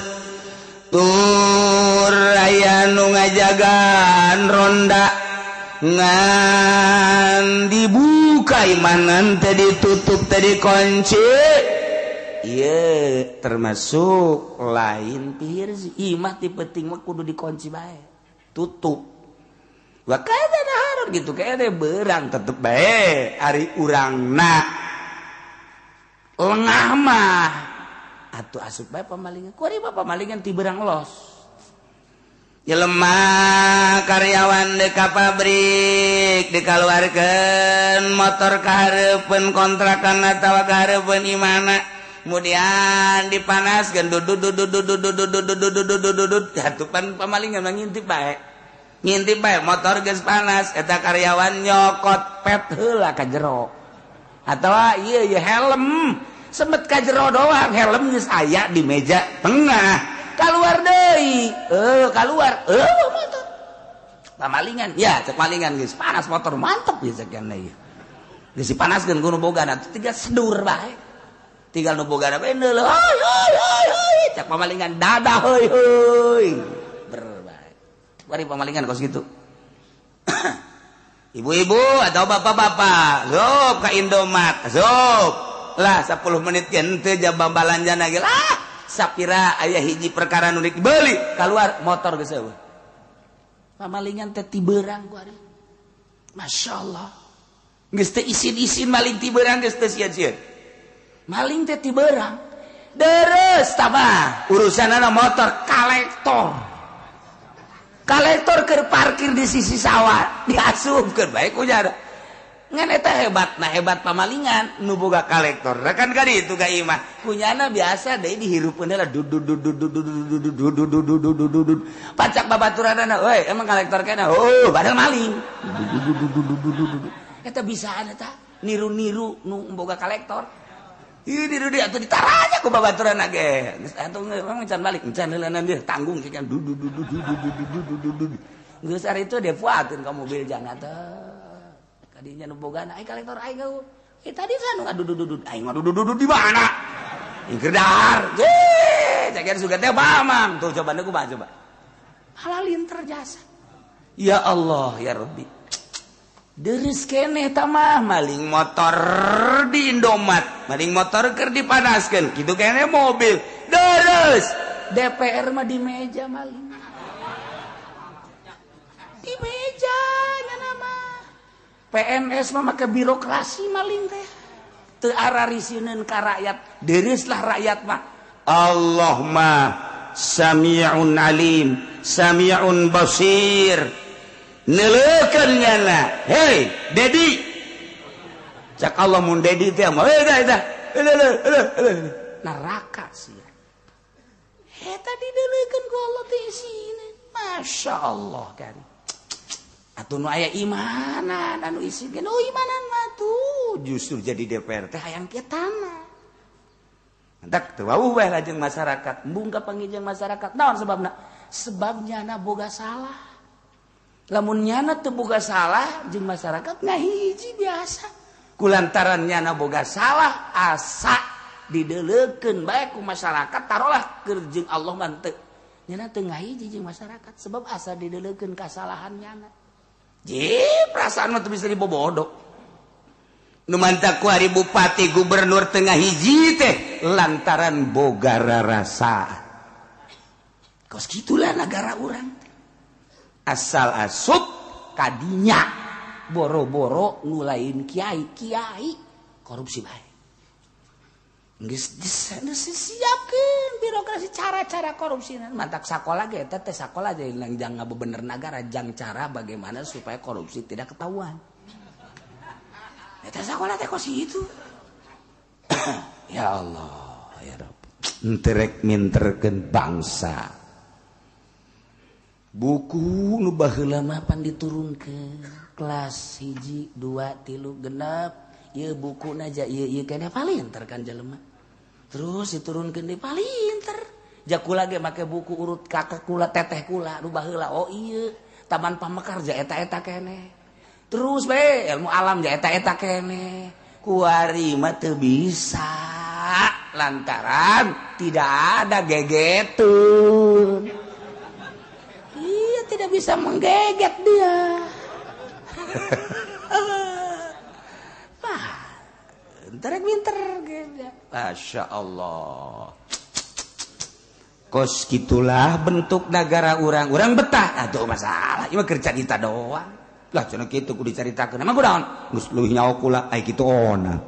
tur aya nu ngajagaan ronda ngan dibuka imahna teh ditutup teh dikunci Ieu termasuk lain pihir imah ti penting mah kudu dikunci bae. Tutup. Wa kada naharun gitu kene berang tetep bae ari urangna lengah mah atuh asup bae pamalingan. Kuari mah pamalingan ti berang los. Jelema karyawan deka pabrik dikaluarkeun motor kahareupeun kontrakan atawa kahareupeun imana kemudian dipanaskeun dudut dudut dudut dudut dudut dudut dudut atuh pamalingan mah ngintip bae motor geus panas eta karyawan nyokot pet heula ka jero atawa ieu ieu helm semet ka jero doang helm geus aya di meja tengah keluar deui keluar motor pamalingan ya cek malingan geus panas motor mantep ya cek kana ieu geus dipanaskeun ku nu bogana tinggal sedur bae tinggal nu bogana bae neuleul heuy heuy heuy cek pamalingan dadah heuy heuy ber bae bari pamalingan kos kitu. Ibu-ibu atau bapak-bapak zop ka Indomaret zop lah 10 menit henteu jam balanjana ge lah sapira aya hiji perkara nu dibeli keluar motor geus eueuh pamalingan teh ti beurang ku ari masyaallah geus teh isin-isin maling ti beurang geus teu sieun-sieun maling teh ti beurang deres tabah urusanana motor kalektor kalektor keur parkir di sisi sawah diasupkeun bae ku jada ngan eta hebat nah hebat pamalingan nu boga kalektor kan kali itu ka imah kunyana biasa deui dihirupeun heula dudut dudut dudut dudut dudut dudut dudut dudut pacak babaturanana euy emang kalektor kana oh padahal maling eta bisaan eta niru-niru nu boga kalektor ieu niru dia atuh ditaranya ku babaturanna ge geus atuh emang can balik can heulana dia tanggung sih kan dudut dudut dudut dudut dudut geus ari itu depuakeun ka mobil jana teh kadinya nu bogana aing kalektor aing geuh tadi kan ngadudududud aing ngadudududud di mana aing keur dahar ye cager sugan teh mamang tuh coba ku coba halalin terjasa ya Allah ya Rabbi deres keneh tah mah maling motor di Indomaret maling motor keur dipanaskeun kitu keneh mobil deres DPR mah di meja maling di meja nya mah PNS mah make birokrasi maling teh teu ararisineun ka rakyat dereuslah rakyat mah Allah mah sami'un alim sami'un basir neuleukeun nyana hei Dedi cak Allah mun Dedi teh mah heuh dah neraka sia eta dideuleukeun ku Allah teh isina Masya Allah kan atuh nu aya imanan anu isi ge nu imanan mah tuh justru jadi DPR teh hayang kieu tanah entak teu wawuh bae lajeng masyarakat embung ka pangijeng masyarakat naon sebabna sebab nyana boga salah lamun nyana teu boga salah jeung masyarakat ngahiji biasa kulantaran nyana boga salah asa dideuleukeun bae ku masyarakat tarolah keur jeung Allah mah teu nyana teu ngahiji jeung masyarakat sebab asa dideuleukeun kasalahan nyana. Je, perasaan mah teu bisa dibobodo. Nu mantak ku ari bupati gubernur tengah hiji teh lantaran boga rarasa. Kos kitulah negara urang teh. Asal asup kadinya boro-boro nu lain kiai, kiai korupsi bae. Geus disiapkeun birokrasi cara-cara korupsi mantak sakola ge eta teh sakola jadi jang ngabebener nagara jang cara bagaimana supaya korupsi tidak ketahuan. Eta sakola teh kos itu. Ya Allah ya Rabb. Henteu rek minterkeun bangsa. Buku nu baheula mah pan diturunkeun kelas 1 2 3 genep ieu bukuna ja ieu ieu keneh palinter kan jelema. Terus diturunkeun deui palinter. Ja kula ge make buku urut kakek kula teteh kula nu baheula oh ieu Taman Pamekar ja eta-eta keneh. Terus bae ilmu alam ja eta-eta keneh. Kuari mah teu bisa lantaran tidak ada gegetun. Iya tidak bisa menggeget dia. Wah, entar minter ge. akhirnya. Masya Allah. Kos gitulah bentuk negara orang-orang betah atau masalah. Ieu mah keur carita doang. Lah cenah kitu kudu dicaritakeun. Emang kunaon? Geus leuwih nyaho kula ai kitu ona.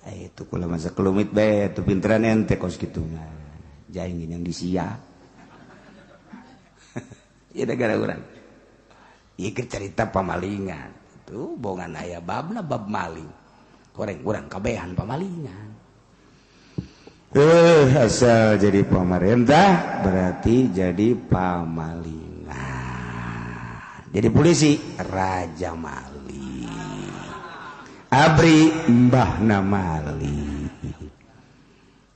Ai itu kula masa kelumit bae tuh pinteran ente kos kitu mah. Jaing yang disia. Ieu negara urang. Ieu keur carita pamalingan. Tuh bongan aya babna bab maling. Koreng urang kabehan pamalingan. Asal jadi pemerintah berarti jadi pamalingan. Jadi polisi raja maling. Abri mbahna maling.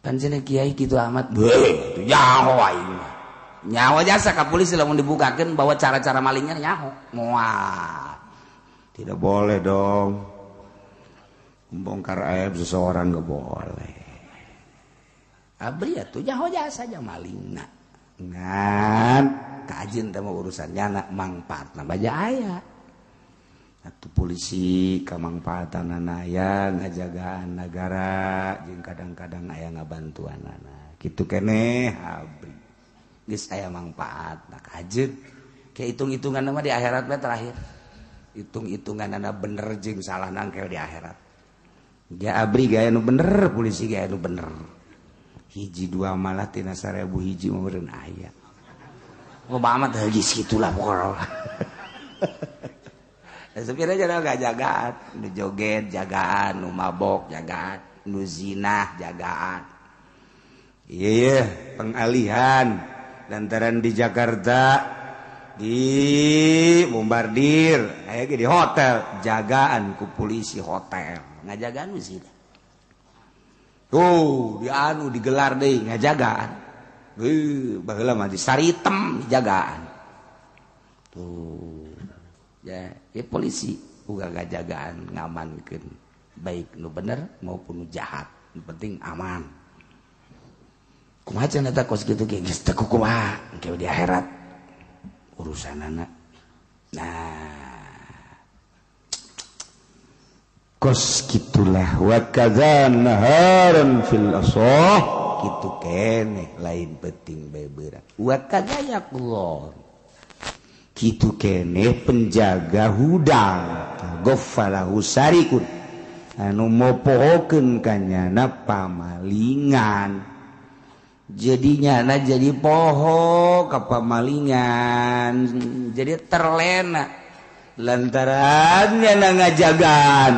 Pan cenah kiai kitu amat. Beuh, nyaho aing mah. Nyaho jasa ka polisi lamun dibukakeun bahwa cara-cara malingnya nyaho. Moal. Tidak boleh dong. Membongkar aib seseorang enggak boleh. Abri atuh nyaho jasa nya malingna. Ngan kajeun teh mah urusan nyana mangpaatna baja aya. Atuh polisi kamangpaatanana aya ngajagaan nagara jeung kadang-kadang aya ngabantuanana. Kitu keneh abri. Geus aya mangpaatna kajeun. Ke hitung-hitungan mah di akhirat mah terakhir. Hitung-hitunganana bener jeung salah nangkel di akhirat. Ja abri gaya nu bener, polisi gaya nu bener. Hiji dua malah tina 1000 hiji mah meureun aya. Loba amat geus kitulah pokona. Supirnya jadi gak jagaan, nu joget jagaan, nu mabok jagaan, nu zinah jagaan. Iya, pengalihan lantaran di Jakarta di bombardir, aya ge di hotel jagaan ku polisi hotel, ngajagaan nu zina. Tuh, di anu digelar deui ngajagaan. Heuh, baheula mah di Saritem dijagaan. Tuh. Ya, ya polisi uga ngajagaan ngamankeun baik nu bener maupun nu jahat, nu penting aman. Kumaha cenah eta kos kitu ge geus teu kumaha engke di akhirat urusanana. Nah, kos kitulah wa kadza naharan fil asah kitu keneh lain penting bae beurang. Wa kadza yaqulun kitu keneh penjaga hudang ghafalahu sarikun anu mopohokeun ka nyana pamalingan. Jadinya na jadi poho ka pamalingan, jadi terlena lantaran nyana ngajagaan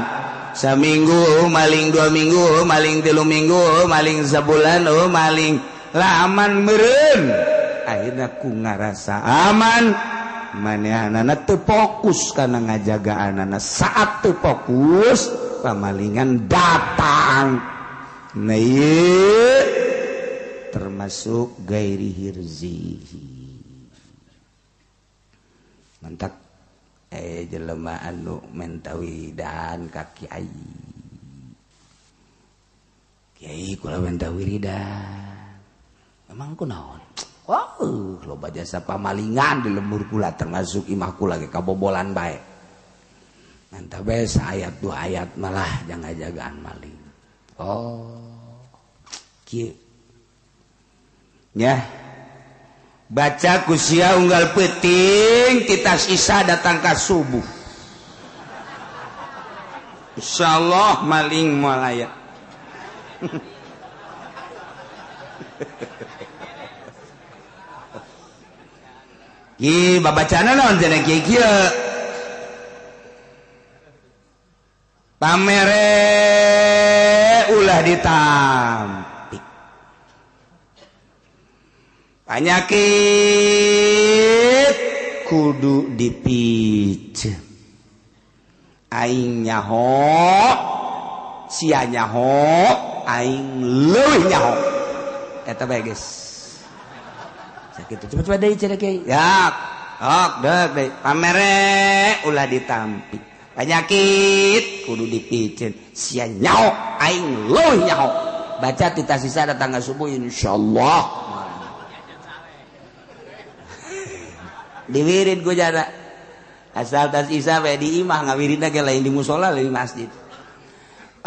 saminggu maling, 2 minggu maling, 3 minggu maling, sabulan maling, lah aman meureun. Akhirna ku ngarasa aman, manehanana teu fokus kana ngajagaanana. Saat teu fokus pamalingan datang. Nah ieu termasuk gairi hirzihi. Mantak jelema anu menta wiridan ka kiai. Kiai kula menta wiridan. Memang kunaon? Wah, loba jasa pamalingan di lembur kula termasuk imah kula ge kabobolan bae. Mantap bae saayat 2 ayat malah jangan jagaan maling. Oh. Kieu. Ya. Baca kusia unggal peuting titas isya datang ka subuh. Insyaallah maling moal aya. Ki babacana naon cenah kieu kieu. Pamere ulah ditampik. Panyakit kudu dipiceun. Aing nyaho, sia nyaho, aing leuwih nyaho. Eta bae geus. Sakitu coba-coba deui cenah kiai. Ya, ok deuk deui. Pamere ulah ditampik. Panyakit kudu dipiceun. Sia nyaho, aing leuwih nyaho. Baca tita sisa datang ka subuh insyaallah. Diwirid ku jana. Asal tas isa bae di imah ngawiridna ge lain di musala lain di masjid.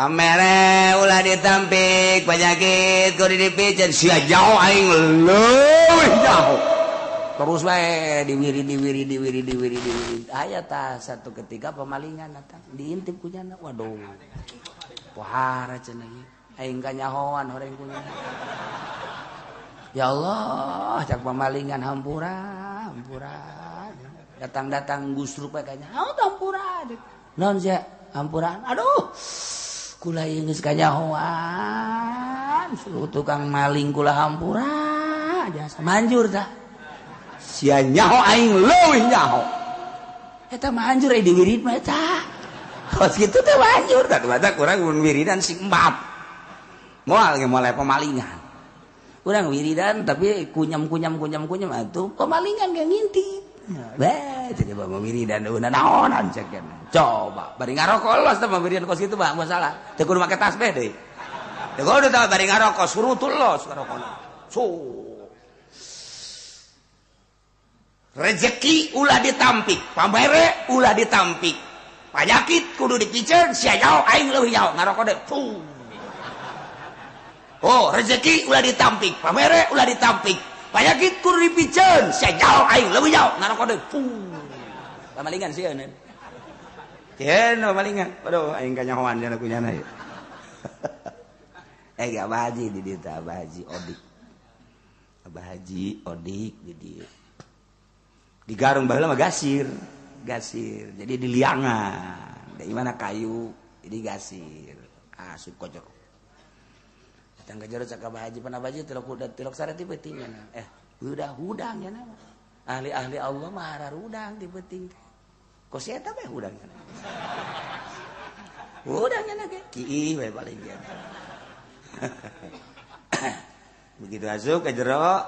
Pamere ulah ditampik penyakit kudu dipiceun sia jauh aing leuwih jauh. Terus bae diwirid diwirid diwirid diwirid diwirid. Aya tah satu ketika pemalingan datang diintip ku nyana. Waduh. Pohara cenah ieu. Aing kanyahoan horeng ku nyana. Ya Allah, cak pemalingan hampura, hampura. Datang-datang gusruk bae kanya. Oh, hampura. Naon sia? Hampuraan. Aduh. Kula ieu geus kanyahoan, suruh tukang maling kula hampura jasa manjur tah. Sia nyaho aing leuwih nyaho. Eta manjur euy diwirid mah eta. Kos kitu teh manjur tah baca kurang mun wiridan sing empat. Moal ge mulai pemalingan. Urang wiridan tapi kunyam kunyam kunyam kunyam atuh pemalingan ge ngintip. Beh, jadi bawa wiridan eueuh naonan cek. Coba bari ngarokok los teh wiridan kos kitu mah masalah. Teu kudu make tasbih deui. Teu kudu tah bari ngarokok surutul los ngarokona. So. Rezeki ulah ditampik, pamere ulah ditampik. Panyakit kudu dipiceun sia jauh aing leuwih jauh ngarokok deui. Oh, rezeki ulah ditampik, pamere ulah ditampik. Panyakit kudu dipiceun sia jauh aing leuwih jauh ngarokok deui. Pamalingan sieun. Sieun pamalingan. Aduh aing kanyahoan cenah ku nyana ieu. Eh Abah Haji di dieu teh Abah Haji Odik. Abah Haji Odik di dieu. Di Garung baheula mah gasir, gasir. Jadi di liangan. Dari mana kayu jadi gasir. Asup ka jero. Datang ka jero cak Abah Haji, pan Abah Haji tilok udah tilok sare ti peuting nya. Udah hudang nya mah. Ahli-ahli Allah mah hararudang ti peuting teh. Kos eta bae hudang nya. Hudang nya ge kiih we paling ge. Begitu asup ka jero,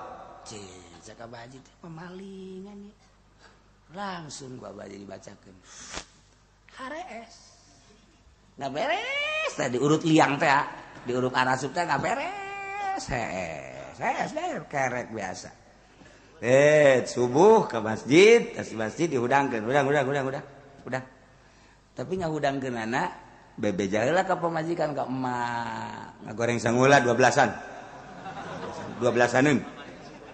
cek Abah Haji teh pemalingan ieu. Langsung ku Abah Haji dibacakeun. Harees. Nggak beres teh diurut liang teh, diurut arasup teh nggak beres. Hees, hees kerek biasa. Subuh ke masjid, tas masjid dihudangkeun, hudang hudang hudang hudang. Udah. Tapi ngahudangkeun anak bebeja heula ka pamajikan ka emak. Ngagoreng sangula 12-an. 12-aneun.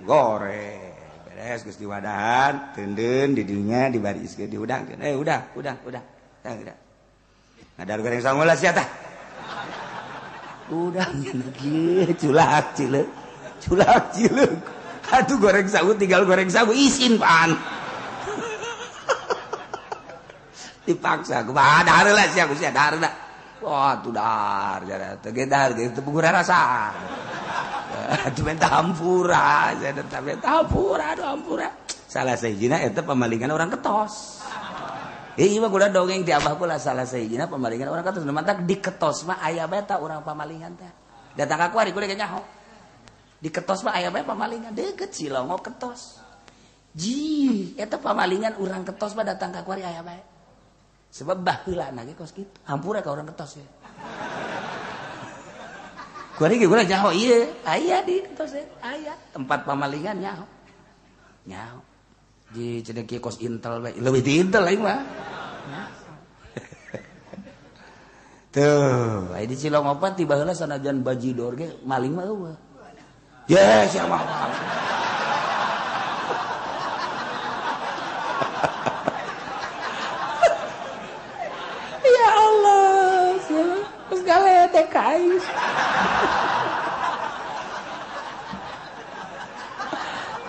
Goreng. Beres geus diwadahan, teundeun di dinya dibariskeun dihudangkeun. Udah, udah, udah. Tah udah. Ngadar goreng sangula sia tah. Udah kieu culak cileuk. Culak cileuk. Aduh goreng sagu tinggal goreng sagu isin pan. Dipaksa kumaha dahar lah sia ku sia dahar da. Wah tuh dahar jara teu ge dahar ge teu puguh rasa. Aduh minta hampura, saya tetap minta hampura, aduh hampura. Salah sahijina eta pemalingan orang ketos. Ieu mah kuda dongeng ti abah kula salah sahijina pemalingan orang ketos. Nu mantak di ketos mah aya bae ta urang pamalingan teh. Datang ka kuari kudu nyaho. Di ketos mah aya bae pamalingan deukeut Cilongo ketos. Ji, eta pamalingan urang ketos mah datang ka kuari aya bae. Sebab baheulana ge kos kitu. Hampura ka urang ketos ya. Kuari ge kula nyaho ieu, aya di ketos e, aya tempat pamalingan nyaho. Nyaho. Di cenah kieu kos intel bae, leuwih di intel aing mah. Tuh, aya di Cilongo ti baheula sanajan bajidor ge maling mah eueuh. Ye, sia mah. Ya Allah, sia geus galetek ka aing.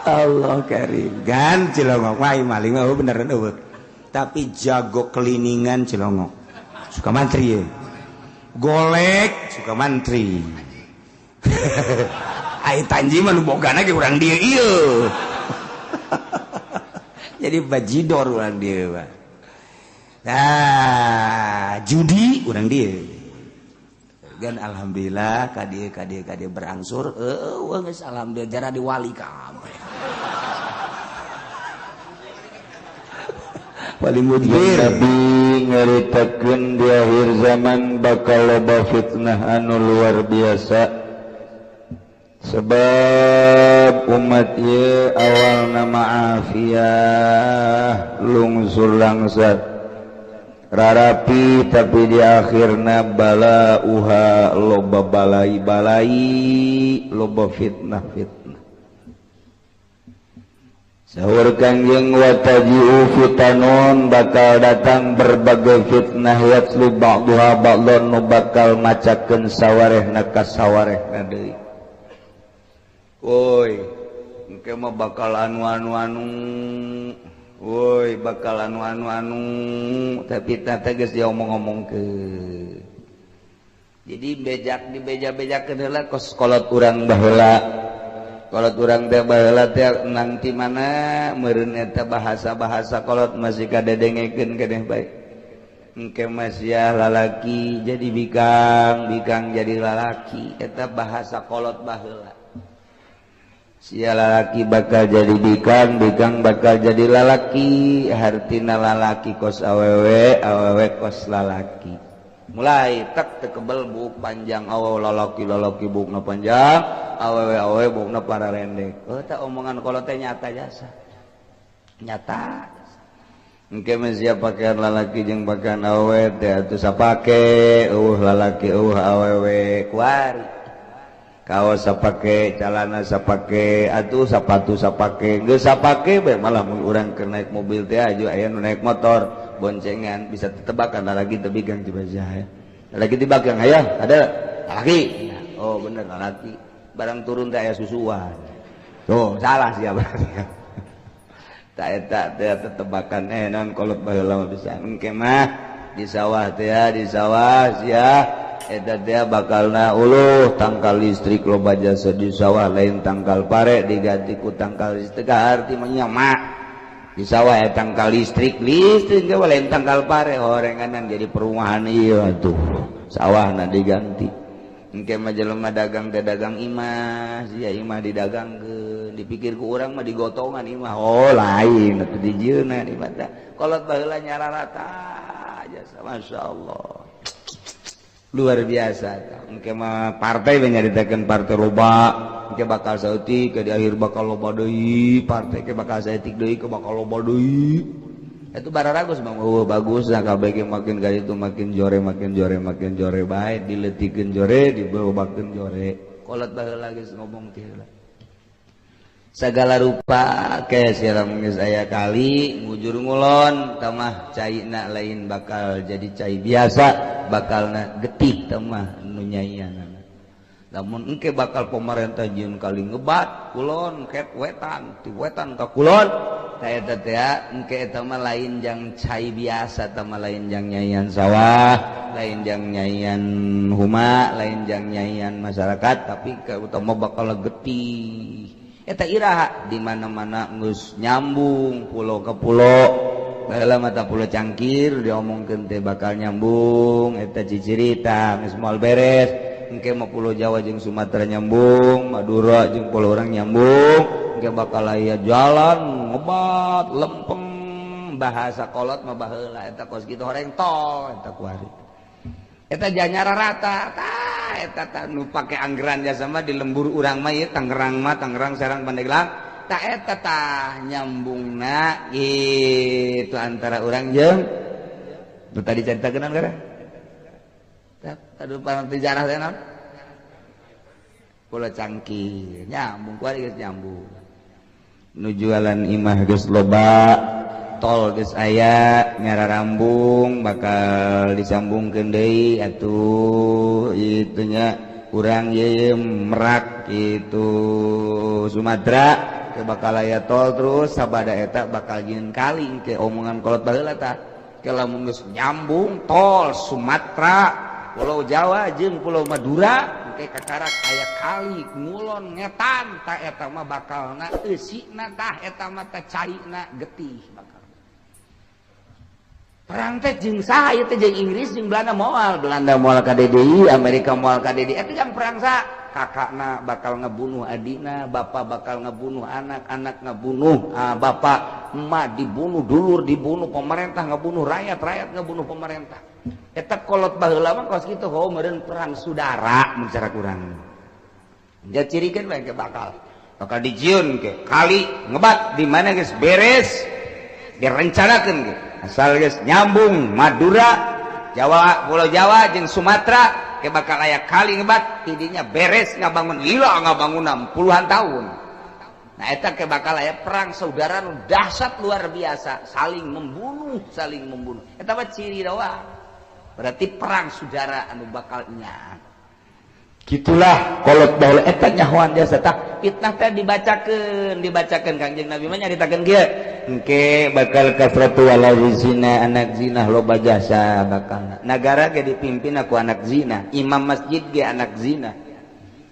Allah karim. Gan Cilongok mah maling mah beneran eueuh. Tapi jago keliningan Cilongok. Suka mantri ye. Golek suka mantri. Ai tanji mah nu bogana ge urang dieu ieu. Jadi bajidor urang dieu mah. Nah, judi urang dieu. Gan alhamdulillah ka dieu ka dieu ka dieu berangsur eueuh geus alhamdulillah jara diwali kabeh. Wali mudbir Nabi ngaritakeun di akhir zaman bakal loba fitnah anu luar biasa. Sebab umat ieu awalna ma'afiah lungsur langsat. Rarapi tapi di akhirna bala uha loba balai-balai loba fitnah-fitnah. Sahur Kangjeng wataji'u fitanun bakal datang berbagai fitnah yatlu ba'duha ba'don nu bakal macakeun sawarehna ka sawarehna deui. Woi, engke mah bakal anu-anu-anu. Woi, bakal anu-anu-anu tapi teh geus diomong-omongkeun. Jadi bejak dibeja-bejakeun heula kos kolot urang baheula. Kolot urang teh baheula teh nang ti mana meureun eta bahasa-bahasa kolot masih kadedengekeun keneh bae. Engke mah sia lalaki jadi bikang, bikang jadi lalaki eta bahasa kolot baheula. Sia lalaki bakal jadi bikang, bikang bakal jadi lalaki, hartina lalaki kos awewe, awewe kos lalaki. Mulai tek tekebel buk panjang awewe lalaki lalaki bukna panjang, awewe awewe bukna pararendek. Oh tah omongan kolot teh nyata jasa. Nyata. Engke mah sia pakaian lalaki jeung pakaian awewe teh atuh sapake, eueuh lalaki eueuh awewe kuari. Kaos sapake, calana sapake, atuh sapatu sapake, geus sapake bae malah mun urang keur naik mobil teh aju aya nu naik motor boncengan bisa tetebakan lalaki teu bigang coba sia. Lalaki teu bagang aya ada lalaki. Oh bener lalaki. Barang turun teh aya susuan. Tuh salah sia berarti. Tak eta teh tetebakan naon kolot baheula mah bisa. Engke mah di sawah teh di sawah sia eta teh bakalna uluh tangkal listrik loba jasa di sawah lain tangkal pare diganti ku tangkal listrik arti mah mak di sawah ya tangkal listrik listrik ge lain tangkal pare horenganan jadi perumahan ieu atuh sawahna diganti. Engke mah jelema dagang teh dagang imah sia imah didagangkeun dipikir ku urang mah digotongan imah oh lain atuh dijieunna imah teh kolot baheula nyararata jasa masyaallah. Luar biasa. Engke mah partai we nyaritakeun partai loba, engke bakal saeutik ke di akhir bakal loba deui, partai ke bakal saeutik deui ke bakal loba deui. Itu bararagus mah eueuh bagus nah kabeh ge makin ka ditu makin jore makin jore makin jore bae dileutikeun jore diberobakeun jore. Kolot baheula geus ngomong teh heula. Segala rupa ke siram geus aya kali ngujur ngulon tamah caina lain bakal jadi cai biasa bakalna getih tamah nu nyaianana. Lamun engke bakal pemerintah jieun kali ngebat kulon ket wetan ti wetan ka kulon ta eta teh engke eta mah lain jang cai biasa tamah lain jang nyaian sawah lain jang nyaian huma lain jang nyaian masyarakat tapi utama bakal getih. Eta iraha di mana-mana geus nyambung pulau ke pulau baheula mata pulau Cangkir diomongkeun teh bakal nyambung eta cicirita geus moal beres engke mah pulau Jawa jeung Sumatera nyambung Madura jeung pulau urang nyambung engke bakal aya jalan ngebat lempeng bahasa kolot mah baheula eta kos kitu horeng tol eta kuari eta janyara rata tah eta tah nu pake anggaran jasa mah di lembur urang mah ieu Tangerang mah Tangerang Serang Pandeglang tah eta tah nyambungna gitu antara urang jeung nu tadi caritakeun gara tah aduh pangan sejarah teh naon Pulau Cangkir nyambung kuari geus nyambung nu jualan imah geus loba tol geus aya nyararambung bakal disambungkeun deui atuh itunya urang ieu Merak itu Sumatera ke bakal aya tol terus sabada eta bakal jieun kali ke omongan kolot baheula tah ke lamun geus nyambung tol Sumatera Pulau Jawa jeung Pulau Madura engke kakarak aya kali ngulon ngetan tah eta mah bakalna eusina tah eta mah tah caina getih bakal. Perang teh jeung saha ieu teh jeung Inggris jeung Belanda moal ka DDI, Amerika moal ka DDI. Eta jang perang saha? Kakakna bakal ngebunuh adina, bapak bakal ngebunuh anak, anak ngebunuh bapak, emak dibunuh, dulur dibunuh, pemerintah ngebunuh rakyat, rakyat ngebunuh pemerintah. Eta kolot baheula mah kos kitu heuh meureun perang saudara mun cara kurang. Ja cirikeun bae ke bakal. Bakal dijieun ke kali ngebat di mana geus beres direncanakeun ge. Asal geus nyambung Madura, Jawa, Pulau Jawa jeung Sumatera ke bakal aya kali ngebat tidinya beres ngabangun lila ngabangunan puluhan tahun. Nah eta ke bakal aya perang saudara nu dahsyat luar biasa, saling membunuh, saling membunuh. Eta mah ciri doang. Berarti perang saudara anu bakal nya. Gitulah kolot baheula eta nyahoan jasa tah fitnah teh dibacakeun, dibacakeun Kangjeng Nabi mah nyaritakeun kieu. Engke bakal kasratu wala zina, anak zina loba jasa bakal. Nagara ge dipimpin ku anak zina, imam masjid ge anak zina.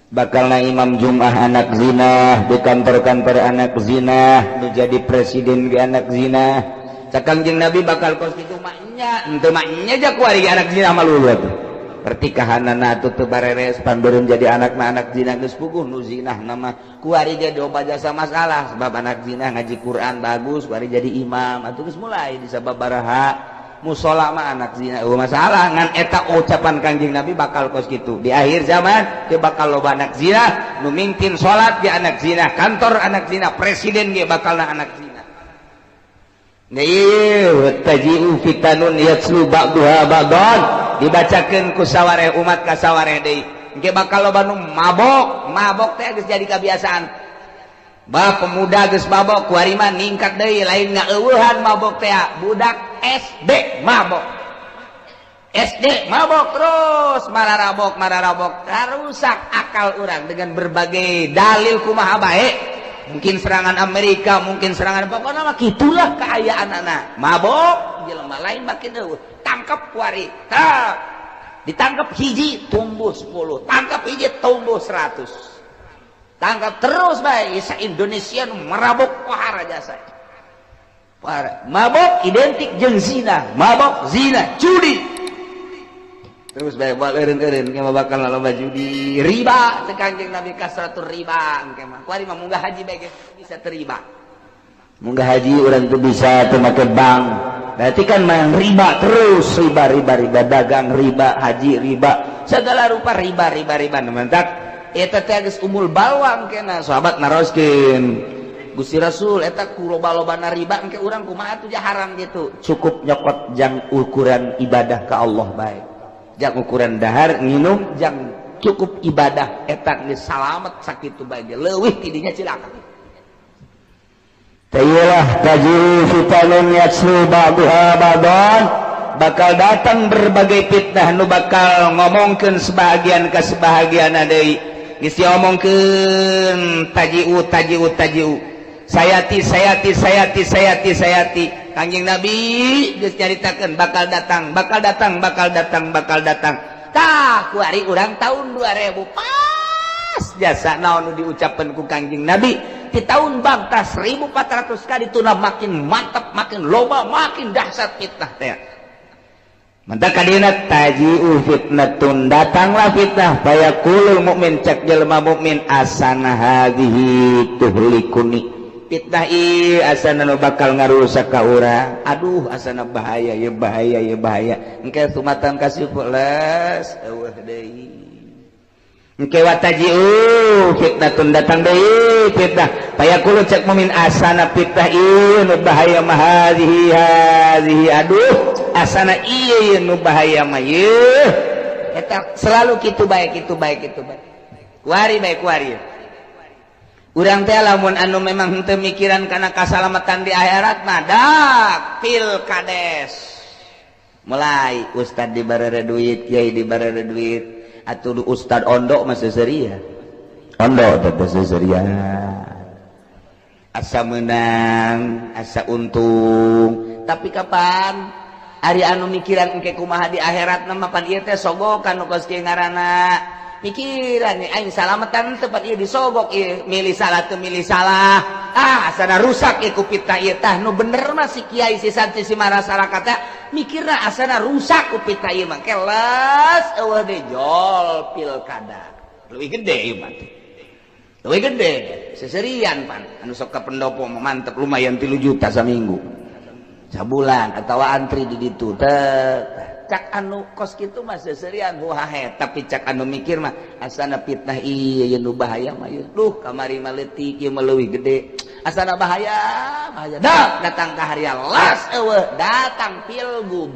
Bakalna imam Jum'ah anak zina, di kantor-kantor anak zina, nu jadi presiden ge anak zina. Cak Kangjeng Nabi bakal kos kitu maknya, henteu maknya ja kuari anak zina malulu atuh. Pertikahanana atuh teu bareres panbeureum jadi anakna anak zina geus puguh nu zinah nama kuari ge loba jasa masalah sebab anak zina ngaji Quran bagus kuari jadi imam atuh geus mulai disababaraha musola mah anak zina eueuh masalah ngan eta ucapan Kangjeng Nabi bakal kos kitu di akhir zaman teu bakal loba anak zina nu mimpin salat ge anak zina kantor anak zina presiden ge bakalna anak zina. Ieu taji'u fitanun yatslu ba'daha ba'dan dibacakeun ku sawareh umat ka sawareh deui engke bakal loba nu mabok mabok teh geus jadi kebiasaan bah pemuda geus mabok kuari mah ningkat deui lain ngaeueuhan mabok teh budak SD mabok SD mabok terus mararabok mararabok rusak akal urang dengan berbagai dalil kumaha bae mungkin serangan Amerika mungkin serangan pokoknya mah kitulah keayaan anak mabok jelema lain makin eueuh tangkap kuari tah ditangkap hiji tumbuh 10 tangkap hiji tumbuh 100 tangkap terus bae isa Indonesia nu merabok pohara jasa pohara mabok identik jeung zina mabok zina judi terus bae buat eureun-eureun ke bakal loba judi riba cek Kangjeng Nabi kasratur riba engke mah kuari mah munggah haji bae ge bisa terima munggah haji urang teu bisa teu make bank berarti kan main riba terus riba riba riba dagang riba haji riba segala rupa riba riba riba nu mentak eta teh geus umul balwang kena sahabat naroskeun Gusti Rasul eta ku loba-lobana riba engke urang kumaha atuh haram gitu cukup nyokot jang ukuran ibadah ka Allah bae jang ukuran dahar nginum jang cukup ibadah eta geus salamet sakitu bae leuwih tidinya cilaka. Tayilah taji'u fitanun yatslu ba'daha ba'dan bakal datang berbagai fitnah nu bakal ngomongkeun sebahagian ka sebahagian deui geus diomongkeun taji'u taji'u taji'u sayati sayati sayati sayati sayati Kangjeng Nabi geus nyaritakeun bakal datang bakal datang bakal datang bakal datang tah kuari urang tahun 2000 pas jasa naon nu diucapkeun ku Kangjeng Nabi di tahun bangta 1400 kali tuna makin mantap makin loba makin dahsyat fitnah teh mantap kadina taji'u fitnatun datanglah fitnah fayaqulul mukmin cak jelema mukmin asana hadhihi tuhlikuni fitnah ieu asana nu bakal ngarusak ka urang aduh asana bahaya ya bahaya ya bahaya engke sumatan kasih les eueuh deui engke wataji'u fitnatun datang deui fitnah fayaqulu cak mukmin asana fitnah ieu nu bahaya mah hadhihi hadhihi aduh asana ieu nu bahaya mah ieu eta selalu kitu bae kitu bae kitu bae kuari bae kuari urang teh lamun anu memang henteu mikiran kana kasalamatan di akhirat mah dak pilkades mulai ustad dibarere duit kiai dibarere duit atuh ustad ondo mah seuseurian ondo teh seuseurian asa menang asa untung tapi kapan ari anu mikiran engke kumaha di akhirat mah pan ieu teh sogokan nu kos kieu ngaranna mikiran aing salamatan tempat ieu disogok ieu milih salah teu milih salah ah asana rusak ieu ku fitnah ieu tah nu bener mah si kiai si santri si masyarakat mikirna asana rusak ku fitnah ieu mah keles eueuh deui jol pilkada leuwih gede ieu mah leuwih gede seserian pan anu sok ka pendopo mah mantep lumayan 3 juta saminggu sabulan atawa antri di ditu teh cak anu kos kitu mah seserian huhahe tapi cak anu mikir mah asana fitnah ieu nu bahaya mah ieu duh kamari mah leutik ieu mah leuwih gede Asana bahaya, bahaya. Dah datang ka haria las eueuh, datang pilgub.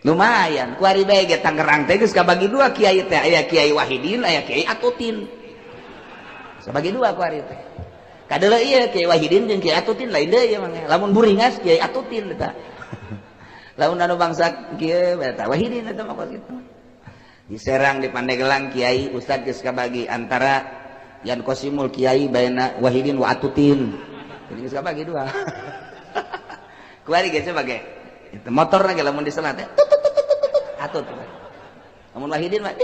Lumayan, kuari bae ge Tangerang teh geus kabagi dua kiai teh, aya Kiai Wahidin, aya Kiai Atutin. Sabagi dua kuari teh. Kadeuleu ieu Kiai Wahidin jeung Kiai Atutin lain deui ieu mah. Lamun buringas Kiai Atutin eta. Lamun anu bangsa kieu eta Wahidin eta mah kos kitu. Di Serang di Pandeglang Kiai Ustad geus kabagi antara Yan Kosimul Kiai baina Wahidin wa Atutin. Jadi geus kabagi dua. Kuari geus sebagai itu motor lagi lamun diselat teh atut. Lamun Wahidin mah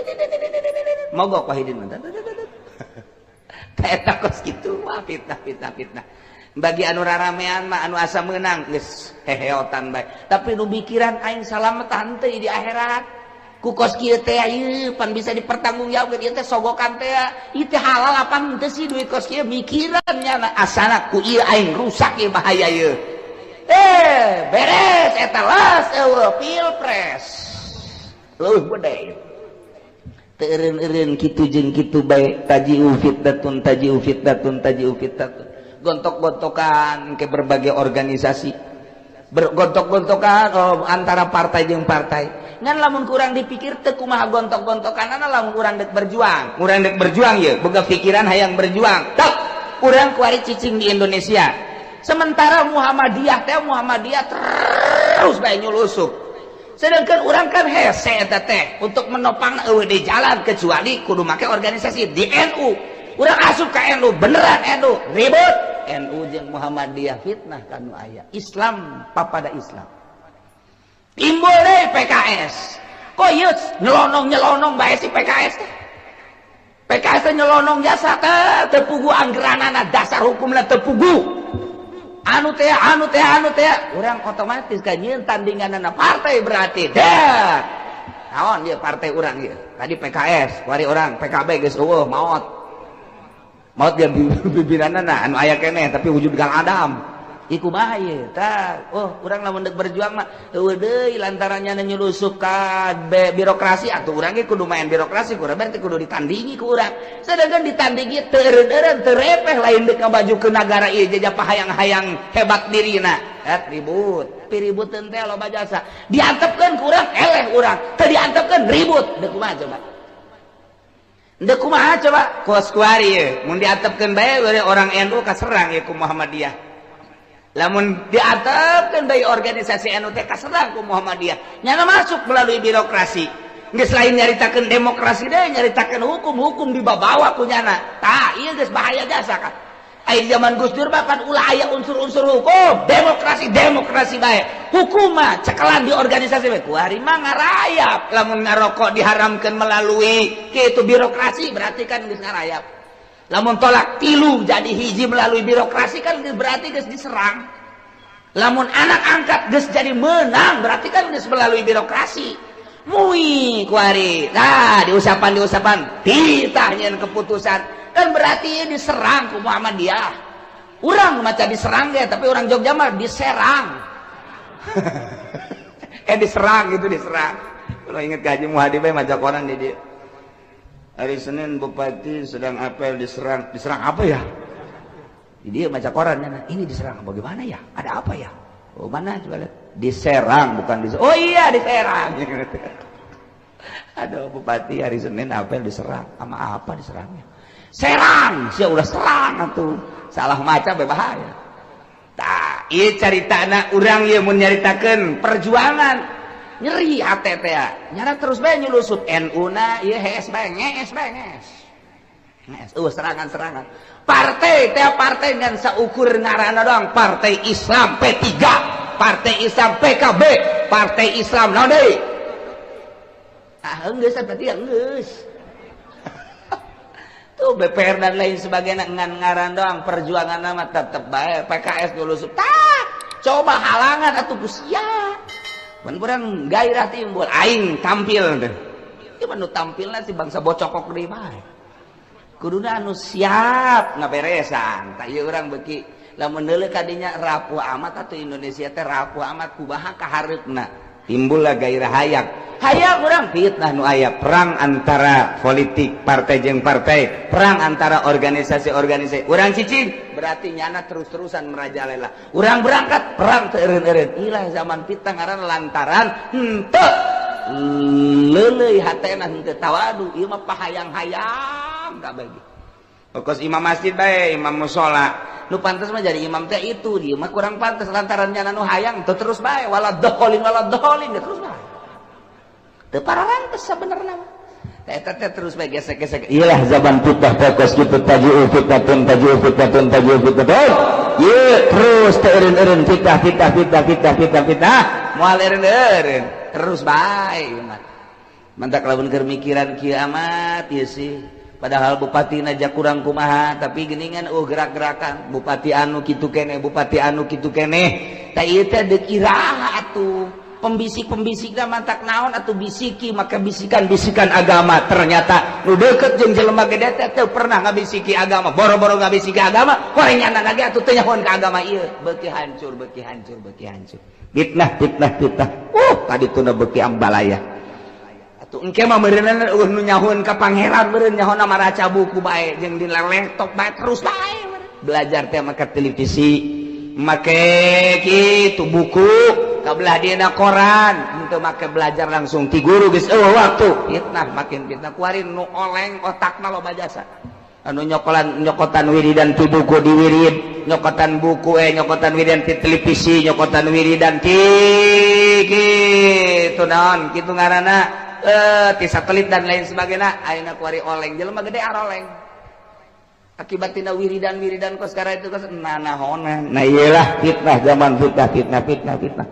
mogok Wahidin mah. Eta kos kitu wah fitnah fitnah fitnah. Bagi anu raramean mah anu asa meunang geus heheotan bae. Tapi nu mikiran aing salamet henteu di akhirat. Ku kos kieu teh ieu pan bisa dipertanggungjawabkeun ieu teh sogokan teh. Ieu teh halal apa henteu sih duit kos kieu mikiran nya asana ku ieu aing rusak ieu bahaya ieu. Beres eta las eueuh pilpres. Leuwih gede. Teu eureun-eureun kitu jeung kitu bae taji'u fitnatun taji'u fitnatun taji'u fitnatun. Gontok-gontokan ke berbagai organisasi. Bergontok-gontokan oh, antara partai jeung partai. Ngan lamun kurang dipikir teu kumaha gontok-gontokanana lamun urang dek berjuang. Urang dek berjuang ye, boga pikiran hayang berjuang. Tok, urang kuari cicing di Indonesia. Sementara Muhammadiyah teh Muhammadiyah terus bae nyulusup. Sedangkan urang kan hese eta teh untuk menopang eueuh di jalan kecuali kudu make organisasi di NU. Urang asup ka NU beneran NU ribut. NU jeung Muhammadiyah fitnah kanu aya. Islam papada Islam. Timbul deui PKS. Kok ieu nyelonong-nyelonong bae si PKS teh. PKS teh nyelonong jasa teh teu pugu anggeranana dasar hukumna teu pugu. Anu teh anu teh anu teh urang otomatis kan nyieun tandinganana partai berarti. Dah. Naon ieu partai urang ieu? Tadi PKS, kuari urang PKB geus eueuh maot. Maot dia pimpinanana anu aya keneh tapi wujud Kang Adam. Iku kumaha ieu? Tah, oh urang lamun deuk berjuang mah eueuh deui lantaran nya nyulusup ka birokrasi atuh urang ge kudu main birokrasi ku urang berarti kudu ditandingi ku urang. Sedangkan ditandingi teu eureun-eureun teu repeh lain deuk ngamajukeun nagara ieu jajah hayang-hayang hebat dirina. Et ribut, piributeun teh loba jasa. Diantepkeun ku urang eleh urang, teu diantepkeun ribut. Deuk kumaha coba? Deuk kumaha coba? Kos kuari ieu, mun diantepkeun bae orang NU kaserang ieu ku Muhammadiyah. Lamun diantepkeun bae organisasi NU teh kaserang ku Muhammadiyah. Nyana masuk melalui birokrasi. Geus lain nyaritakeun demokrasi deui, nyaritakeun hukum-hukum dibabawa ku nyana. Tah, ieu geus bahaya jasa kan. Aya zaman Gus Dur mah pan ulah aya unsur-unsur hukum, demokrasi demokrasi bae. Hukum mah cekelan di organisasi bae. Kuari mah ngarayap. Lamun ngarokok diharamkeun melalui kitu birokrasi berarti kan geus ngarayap. Lamun tolak tilu jadi hiji melalui birokrasi kan berarti geus diserang. Lamun anak angkat geus jadi menang berarti kan geus melalui birokrasi. Mui kuari. Nah, diusapan-diusapan titah nyeun keputusan kan berarti diserang ku Muhammadiyah. Urang maca diserang ge tapi orang Jogja mah diserang. Diserang gitu diserang. Kalau inget gaji Muhadi bae maca koran di dia. Hari Senin bupati sedang apel diserang. Diserang apa ya? Dia baca koran, ini diserang bagaimana ya? Ada apa ya? Oh mana coba lihat. Diserang bukan diserang. Oh iya diserang. Aduh bupati hari Senin apel diserang. Sama apa diserangnya? Serang, sia udah serang atuh. Salah maca bahaya. Tah, ieu caritana urang ieu mun nyaritakeun perjuangan. Nyeri hate teh nyana terus bae nyulusup NU na ieu hees bae ngees bae ngees. Ngees eueuh serangan-serangan. Partai teh partai ngan saukur ngaranna doang, Partai Islam P3, Partai Islam PKB, Partai Islam naon deui? Ah geus berarti ya geus. Tuh BPR dan lain sebagainya ngan ngaran doang, perjuangan mah tetep bae PKS nyulusup. Tah, coba halangan atuh ku sia. Mun kurang gairah timbul aing tampil teh. Ieu mah nu tampilna si bangsa bocokok deui mah. Kuduna anu siap ngaberesan. Tah ieu urang beuki lamun deuleu ka dinya rapuh amat atuh Indonesia teh rapuh amat kumaha kahareupna. Timbullah gairah hayang. Hayang urang fitnah nu aya, perang antara politik partai jeung partai, perang antara organisasi-organisasi. Urang cicing berarti nyana terus-terusan merajalela. Urang berangkat perang teu eureun-eureun. Ilah zaman fitnah ngaran lantaran henteu leuleuy hatena henteu tawadu, ieu mah pahayang-hayang kabeh. Pokos imam masjid bae, imam mushola. Nu pantes mah jadi imam teh itu, dia mah kurang pantes lantaran nyana nu hayang teu terus bae wala dholin terus bae. Teu pararantes sabenerna mah. Eta teh terus bae gesek-gesek. Iyalah zaman fitnah pokos kitu taji'u fitnatun taji'u fitnatun taji'u fitnatun. Ieu terus teu eureun-eureun fitnah fitnah fitnah fitnah fitnah fitnah. Moal eureun-eureun terus bae ieu mah. Mantak lamun keur mikiran kieu amat ieu sih. Padahal bupati aja kurang kumaha tapi geningan oh gerak-gerakan bupati anu kitu keneh bupati anu kitu keneh. Tah ieu teh deuk iraha atuh. Pembisik-pembisikna mantak naon atau bisiki maka bisikan-bisikan agama ternyata nu deukeut jeung jelema gede teh teu pernah ngabisiki agama boro-boro ngabisiki agama horeng nyana lagi atuh teu nyahoan ka agama ieu beuki hancur beuki hancur beuki hancur fitnah fitnah fitnah tadi tuna beuki ambalaya atuh engke mah meureunna eueuh nu nyahoan ka pangeran meureun nyahoana maraca buku bae jeung di laptop bae terus bae belajar teh make televisi make kitu buku kabelah dina koran untuk make belajar langsung ti guru geus eueuh waktu fitnah makin fitnah kuari nu oleng otakna loba jasa anu nyokolan nyokotan wiridan ti buku di wirid nyokotan buku nyokotan wiridan ti televisi nyokotan wiridan ti kitu naon kitu ngaranna ti satelit dan lain sebagainya ayeuna kuari oleng jelema gede aroleng akibat tina wiridan-wiridan kos sekarang itu kos nanahonan. Nah iyalah fitnah zaman fitnah fitnah fitnah fitnah.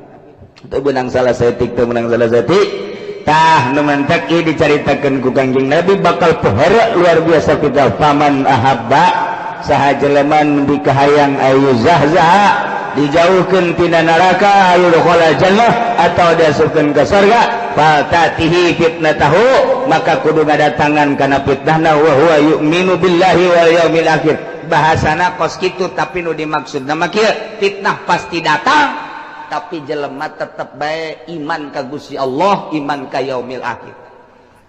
Teu beunang salah saeutik teu meunang salah saeutik. Tah nu mantak ieu dicaritakeun ku Kangjeng Nabi bakal pohara luar biasa fitnah. Faman ahabba saha jelema nu dikahayang ayu zahzaha dijauhkeun tina neraka ayu dakhala jannah atau diasupkeun ka surga fatatihi fitnatahu maka kudu ngadatangan kana fitnahna wa huwa yu'minu billahi wal yaumil akhir. Bahasana kos kitu tapi nu dimaksudna mah kieu fitnah pasti datang tapi jelema tetep bae iman ka Gusti Allah, iman ka yaumil akhir.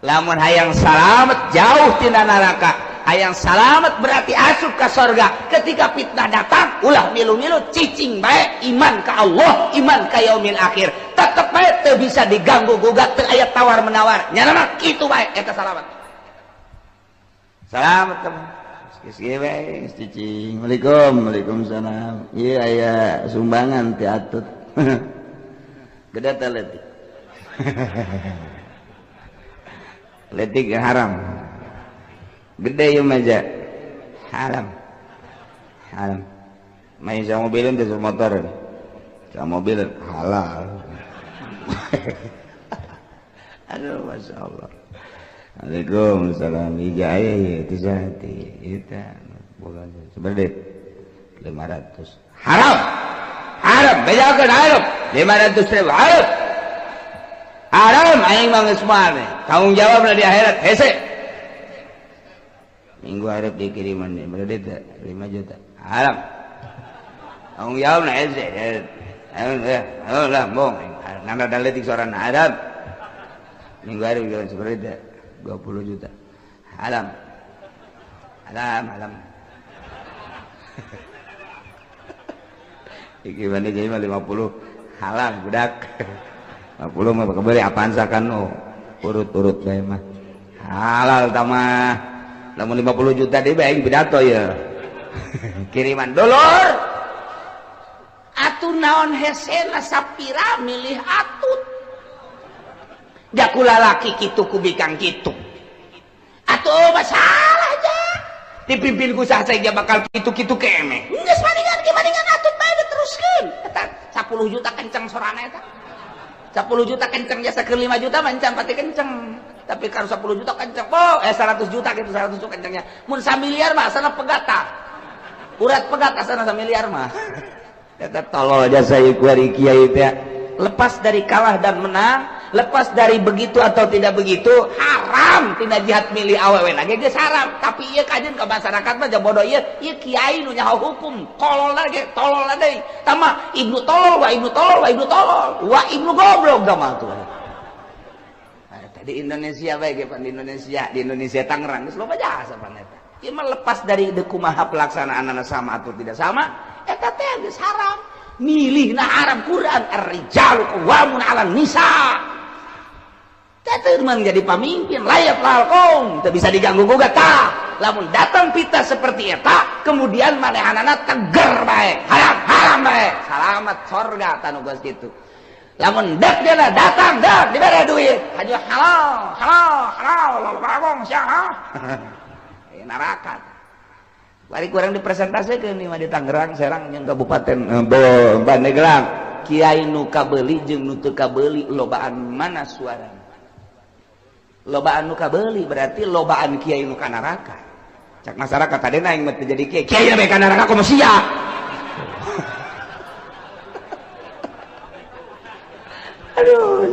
Lamun hayang salamet jauh tina neraka, hayang salamet berarti asup ka sorga. Ketika fitnah datang ulah milu-milu cicing bae iman ka Allah, iman ka yaumil akhir. Tetep bae teu bisa diganggu gugat teu aya tawar menawar. Nyana mah kitu bae eta salamet. Salamet teman. Geus kieu bae geus cicing. Waalaikum, waalaikumsalam. Ieu aya sumbangan ti atut. Gede teh letik. Letik haram. Gede ieu mah ja. Haram. Haram. Main sama mobilin teh sama motor. Sama mobil halal. Aduh masya Allah. Waalaikumsalam. Ija aya ieu teh sahati. Eta boga sebenarnya 500. Haram. Haram, bejakeun haram. 500 ribu haram. Haram aing mah geus moal tanggung jawabna di akhirat hese. Minggu harap dikiriman deh, berarti 5 juta. Haram. Tanggung jawabna hese. Ayo lah, bong. Nana daletik soran haram. Minggu harap jalan seperti itu 20 juta. Haram. Haram, haram. Gimana jadi 50 halal budak. 50 mah kebeli apaan sakan oh. Urut-urut bae mah. Halal tamah. Lamun 50 juta deui bae aing pidato ya. Kiriman dulur. Atuh naon hesena sapira milih atut. Jakula laki kitu ku bikang kitu. Atuh masalah aja. Dipimpin ku saha saja bakal kitu-kitu keneh. Geus maningan ge maningan atut bae diteruskeun. Eta 10 juta kenceng sorana eta. 10 juta kenceng jasa ke 5 juta mancang pati kenceng. Tapi kalau 10 juta kenceng, oh 100 juta gitu 100 juta kencengnya. Mun samiliar mah asana pegat. Urat pegat asana samiliar mah. Eta tolol jasa ieu kiai teh. Lepas dari kalah dan menang, Lepas dari begitu atau tidak begitu, haram tina jihad milih awewe lagi geus haram. Tapi ieu kajeun ka masyarakat mah bodoh ieu, ieu kiai nu nyaho hukum, kolol lagi, tolol deui. Tama ibnu tolol wa ibnu tolol wa ibnu tolol wa ibnu goblok tama tuh. Di Indonesia bae ge di Indonesia Tangerang geus loba jasa pan eta. Ieu mah lepas dari kumaha pelaksanaanna sama atau tidak sama, eta teh geus haram. Milihna haram Quran ar-rijalu qawwamun 'alan nisa. Teh mah jadi pamimpin layak lalkong, teu bisa diganggu gugat tah. Lamun datang fitnah seperti eta, kemudian manehanana teger bae, haram haram bae. Salamat sorga tanu geus kitu. Lamun dek dia datang dek dibere duit haju halal halal halal bagong sia neraka. Bari kurang dipresentasikan nih mah di Tangerang, Serang jeung Kabupaten Pandeglang. Kiai nu kabeuli jeung nu teu kabeuli lobaan mana suarana? Lobaan nu kabeuli berarti lobaan kiai nu ka neraka. Cak masyarakat tadi aing mah teu jadi kiai, kiai bae ka neraka komo sia. Aduh,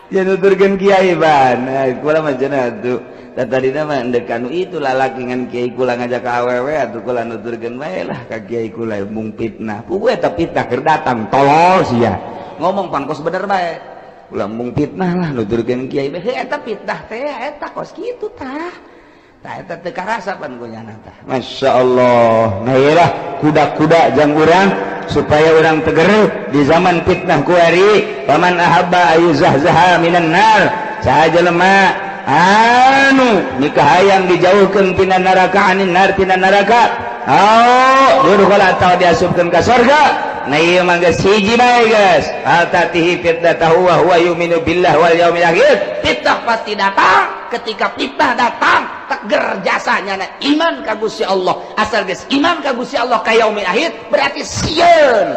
ya nuturkeun kiai ban. Kula mah cenah atuh. Da tadina mah endek kanu itu lalaki ngan kiai kula ngajak ka awewe atuh kula nuturkeun bae lah ka kiai kula mung fitnah. Puguh eta fitnah keur datang tolol sia. Ngomong pangkos bener bae. Kula mung fitnah lah nuturkeun kiai bae. Heuh eta fitnah teh eta kos kitu tah. Tah eta teu karasa pan ku nyana tah. Masyaallah. Nah ieu lah kuda-kuda jang urang supaya orang teger di zaman fitnah kuari. Paman ahabba ayuzahzaha minan nar, saha jelema anu nikah hayang dijauhkeun tina neraka, anin nar tina neraka, oh yudkhala atawa diasupkeun ka surga. Nah ieu mah geus hiji bae geus al tatihi fitnatahu wa huwa yu'minu billah wal yaumil akhir. Fitnah pasti datang. Ketika fitnah datang teger jasanya na iman ka Gusti Allah. Asal geus iman ka Gusti Allah ka yaumil akhir berarti sieun.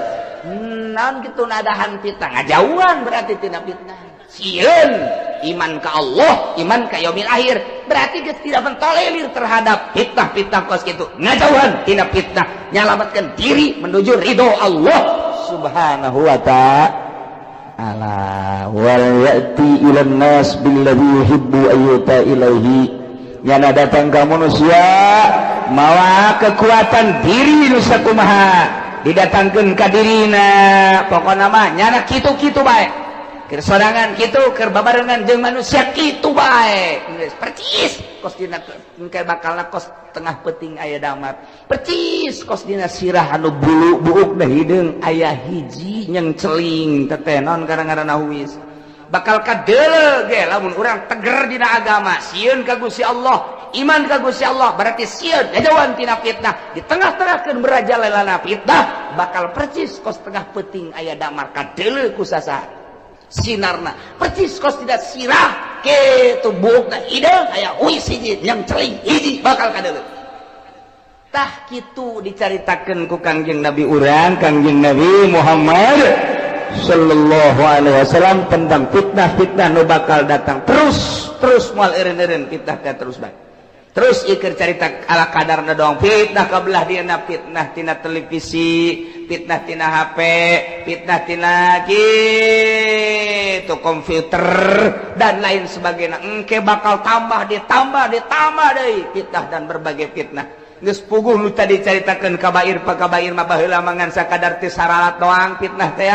Naon kitu nadahan fitnah ngajauhan berarti tina fitnah. Sieun iman ka Allah, iman ka yaumil akhir berarti geus tidak mentolerir terhadap fitnah-fitnah kos kitu. Ngajauhan tina fitnah, nyalamatkan diri menuju ridho Allah Subhanahu wa ta'ala. Wal ya'ti ilan nas billadhi yuhibbu ayyuta ilaihi, nyana datang ka manusia mawa kekuatan diri nu sakumaha didatangkeun ka dirina. Pokona mah nyana kitu-kitu bae, keur sorangan kitu, keur babarengan jeung manusia kitu bae. Geus percis kos dina engke bakalna kos tengah peuting aya damar, percis kos dina sirah anu bulu buuk da hideung aya hiji nyengceling teteh naon kadang-kadang huis bakal kadeuleu ge lamun urang teger dina agama, sieun ka Gusti Allah, iman ka Gusti Allah berarti sieun ngajauhan tina fitnah. Di tengah-tengahkeun merajalelana fitnah bakal percis kos tengah peuting aya damar kadeuleu ku sasaha sinarna, percis kos tidak sirah kitu buukna hideung aya huis hiji nyengceling hiji bakal kadeuleu. Tah kitu dicaritakeun ku Kangjeng Nabi urang, Kangjeng Nabi Muhammad sallallahu alaihi wasallam tentang fitnah-fitnah nu bakal datang terus terus moal eureun-eureun fitnah teh terus bae. Terus ieu keur carita ala kadarna doang fitnah ka belah dieuna, fitnah tina televisi, fitnah tina HP, fitnah tina kitu komputer dan lain sebagainya. Engke bakal tambah ditambah ditambah deui fitnah dan berbagai fitnah. Geus puguh nu tadi caritakeun kabair pakabair mah baheula mangan sakadar teu saralat doang fitnah teh,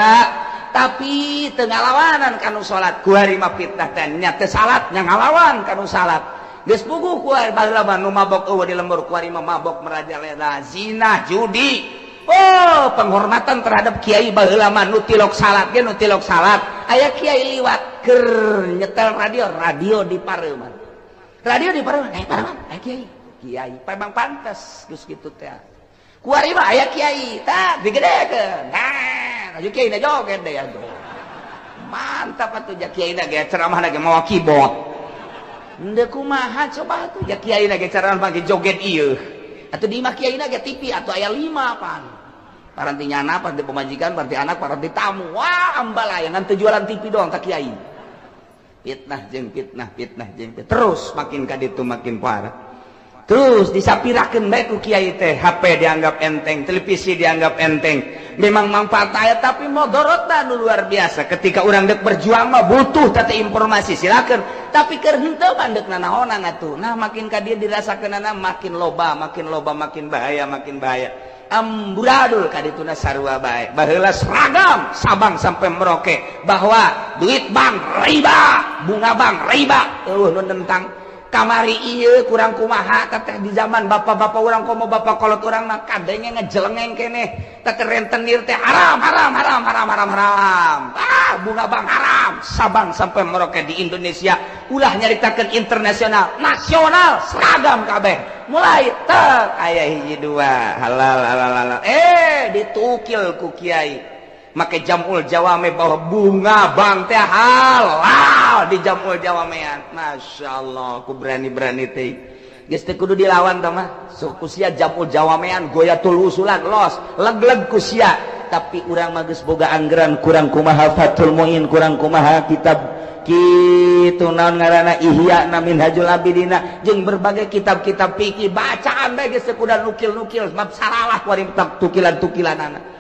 tapi teu ngalawanan kanu salat. Kuari mah fitnah teh nya teu salat nya ngalawan kanu salat. Geus puguh kuari baheula mah nu mabok eueuh di lembur, kuari mah mabok merajalela, zina, judi. Oh, penghormatan terhadap kiai baheula mah nu tilok salat ge nu tilok salat. Aya kiai liwat keur nyetel radio, radio di pareuman. Radio di pareuman, eh pareuman, aya kiai. Kiai memang pantes geus kitu teh. Kuari mah aya kiai, tah digedekeun. Nah, aju kiai na joget deui atuh. Mantap atuh ja kiai na ge ceramahna ge mawa keyboard. Henteu kumaha coba atuh ja kiai na ge ceramah ge joget ieu. Atuh di imah kiai na ge TV atuh aya 5 pan. Paranti nyana, paranti pemajikan, paranti anak, paranti tamu. Wah, ambalaya ngan teu jualan TV doang ka kiai. Fitnah jeung fitnah, fitnah jeung fitnah. Terus makin ka ditu makin parah. Terus disapirakeun bae ku kiai teh, HP dianggap enteng, televisi dianggap enteng. Memang manfaat aya, tapi modorotna nu luar biasa. Ketika urang dek berjuang mah butuh teh informasi, silakan. Tapi keur henteu mah deuk nanaonan atuh. Nah, makin ka dieu dirasakeunana makin loba, makin loba, makin bahaya, makin bahaya. Amburadul kadituna sarua bae. Baheula seragam Sabang sampai Merauke bahwa duit bank riba, bunga bank riba. Eueuh nu nentang. Kamari ieu kurang kumaha teteh di zaman bapak-bapak urang, komo bapak kolot urang mah kadenge ngejelengeng keneh teteh, rentenir teh haram, haram, haram, haram, haram, haram, ah, bunga bank haram. Sabang sampai Merauke di Indonesia, ulah nyaritakeun internasional, nasional, seragam kabeh. Mulai tek aya hiji dua halal, halal, halal, eh ditukil ku kiai make jamul jawame bahwa bunga bank teh halal di jamul jawamean. Masya Allah, aku berani-berani teh geus teu kudu dilawan tah mah. Sok ku sia jamul jawamean, goyatul usulan, los leg-leg ku sia. Tapi urang mah geus boga anggaran kurang kumaha, Fathul Muin kurang kumaha, kitab kitu naon ngaranna, Ihya na, Minhajul Abidina, jeung berbagai kitab-kitab fikih bacaan bae geus teu kudu nukil-nukil, sebab saralah kuari tukilan-tukilanana.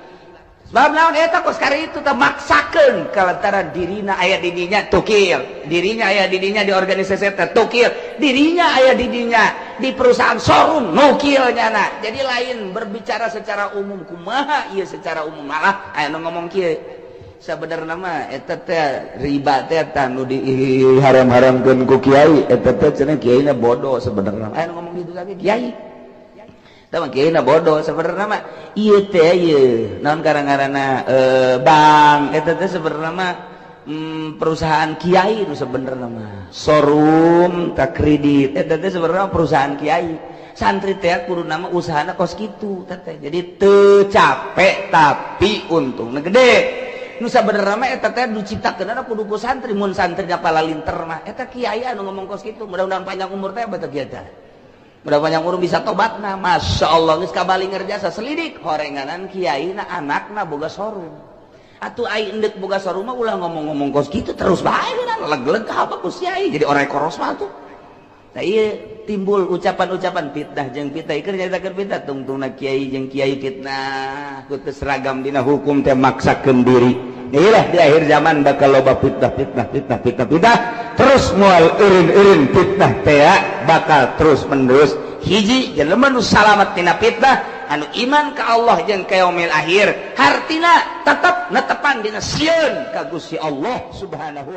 Sebab naon eta kos kari itu teh maksakeun kalantara dirina aya di dinya tukil, dirinya aya di dinya di organisasi teh tukil, dirinya aya di dinya di perusahaan showroom nukil nyana. Jadi lain berbicara secara umum kumaha ieu, secara umum malah aya nu ngomong kieu, sabenerna mah eta teh riba teh tah nu diharam-haramkeun ku kiai eta teh cenah kiaina bodoh. Sebenarnya aya nu ngomong gitu lagi, kiai tah mah kiaina bodoh. Sebenarnya mah ieu teh ieu naon karang-karana bank eta teh sebenarnya mah perusahaan kiai nu sebenarnya mah, showroom tak kredit eta teh sebenarnya perusahaan kiai. Santri teh kudu nama usahana kos kitu teh, jadi teu capek tapi untungna gede. Nu sabenerna mah eta teh diciptakeun kudu ku santri, mun santri palalinter mah. Eta kiai anu ngomong kos kitu, mudah-mudahan panjang umur teh beta kiai teh, mudah panjang umur bisa tobat. Nah, Masya Allah, geus kabalinger jasa selidik horenganan kiai na anakna boga showroom atuh. Ai endek boga showroom mah ulah ngomong-ngomong kos kitu terus bae, leg-leg apa ku kiai, jadi orang koros mah tuh. Nah, iya timbul ucapan-ucapan fitnah jeung fitnah, ieu nyaritakeun fitnah tungtungna kiai jeung kiai fitnah ku teu seragam dina hukum teh maksakeun diri. Inilah di akhir zaman bakal loba fitnah, fitnah, fitnah, fitnah, fitnah terus, moal eureun-eureun fitnah teh bakal terus menerus. Hiji jelema nu salamat tina fitnah anu iman ka Allah jeung ka yaumil akhir, hartina tetep netepan dina sieun ka Gusti Allah Subhanahu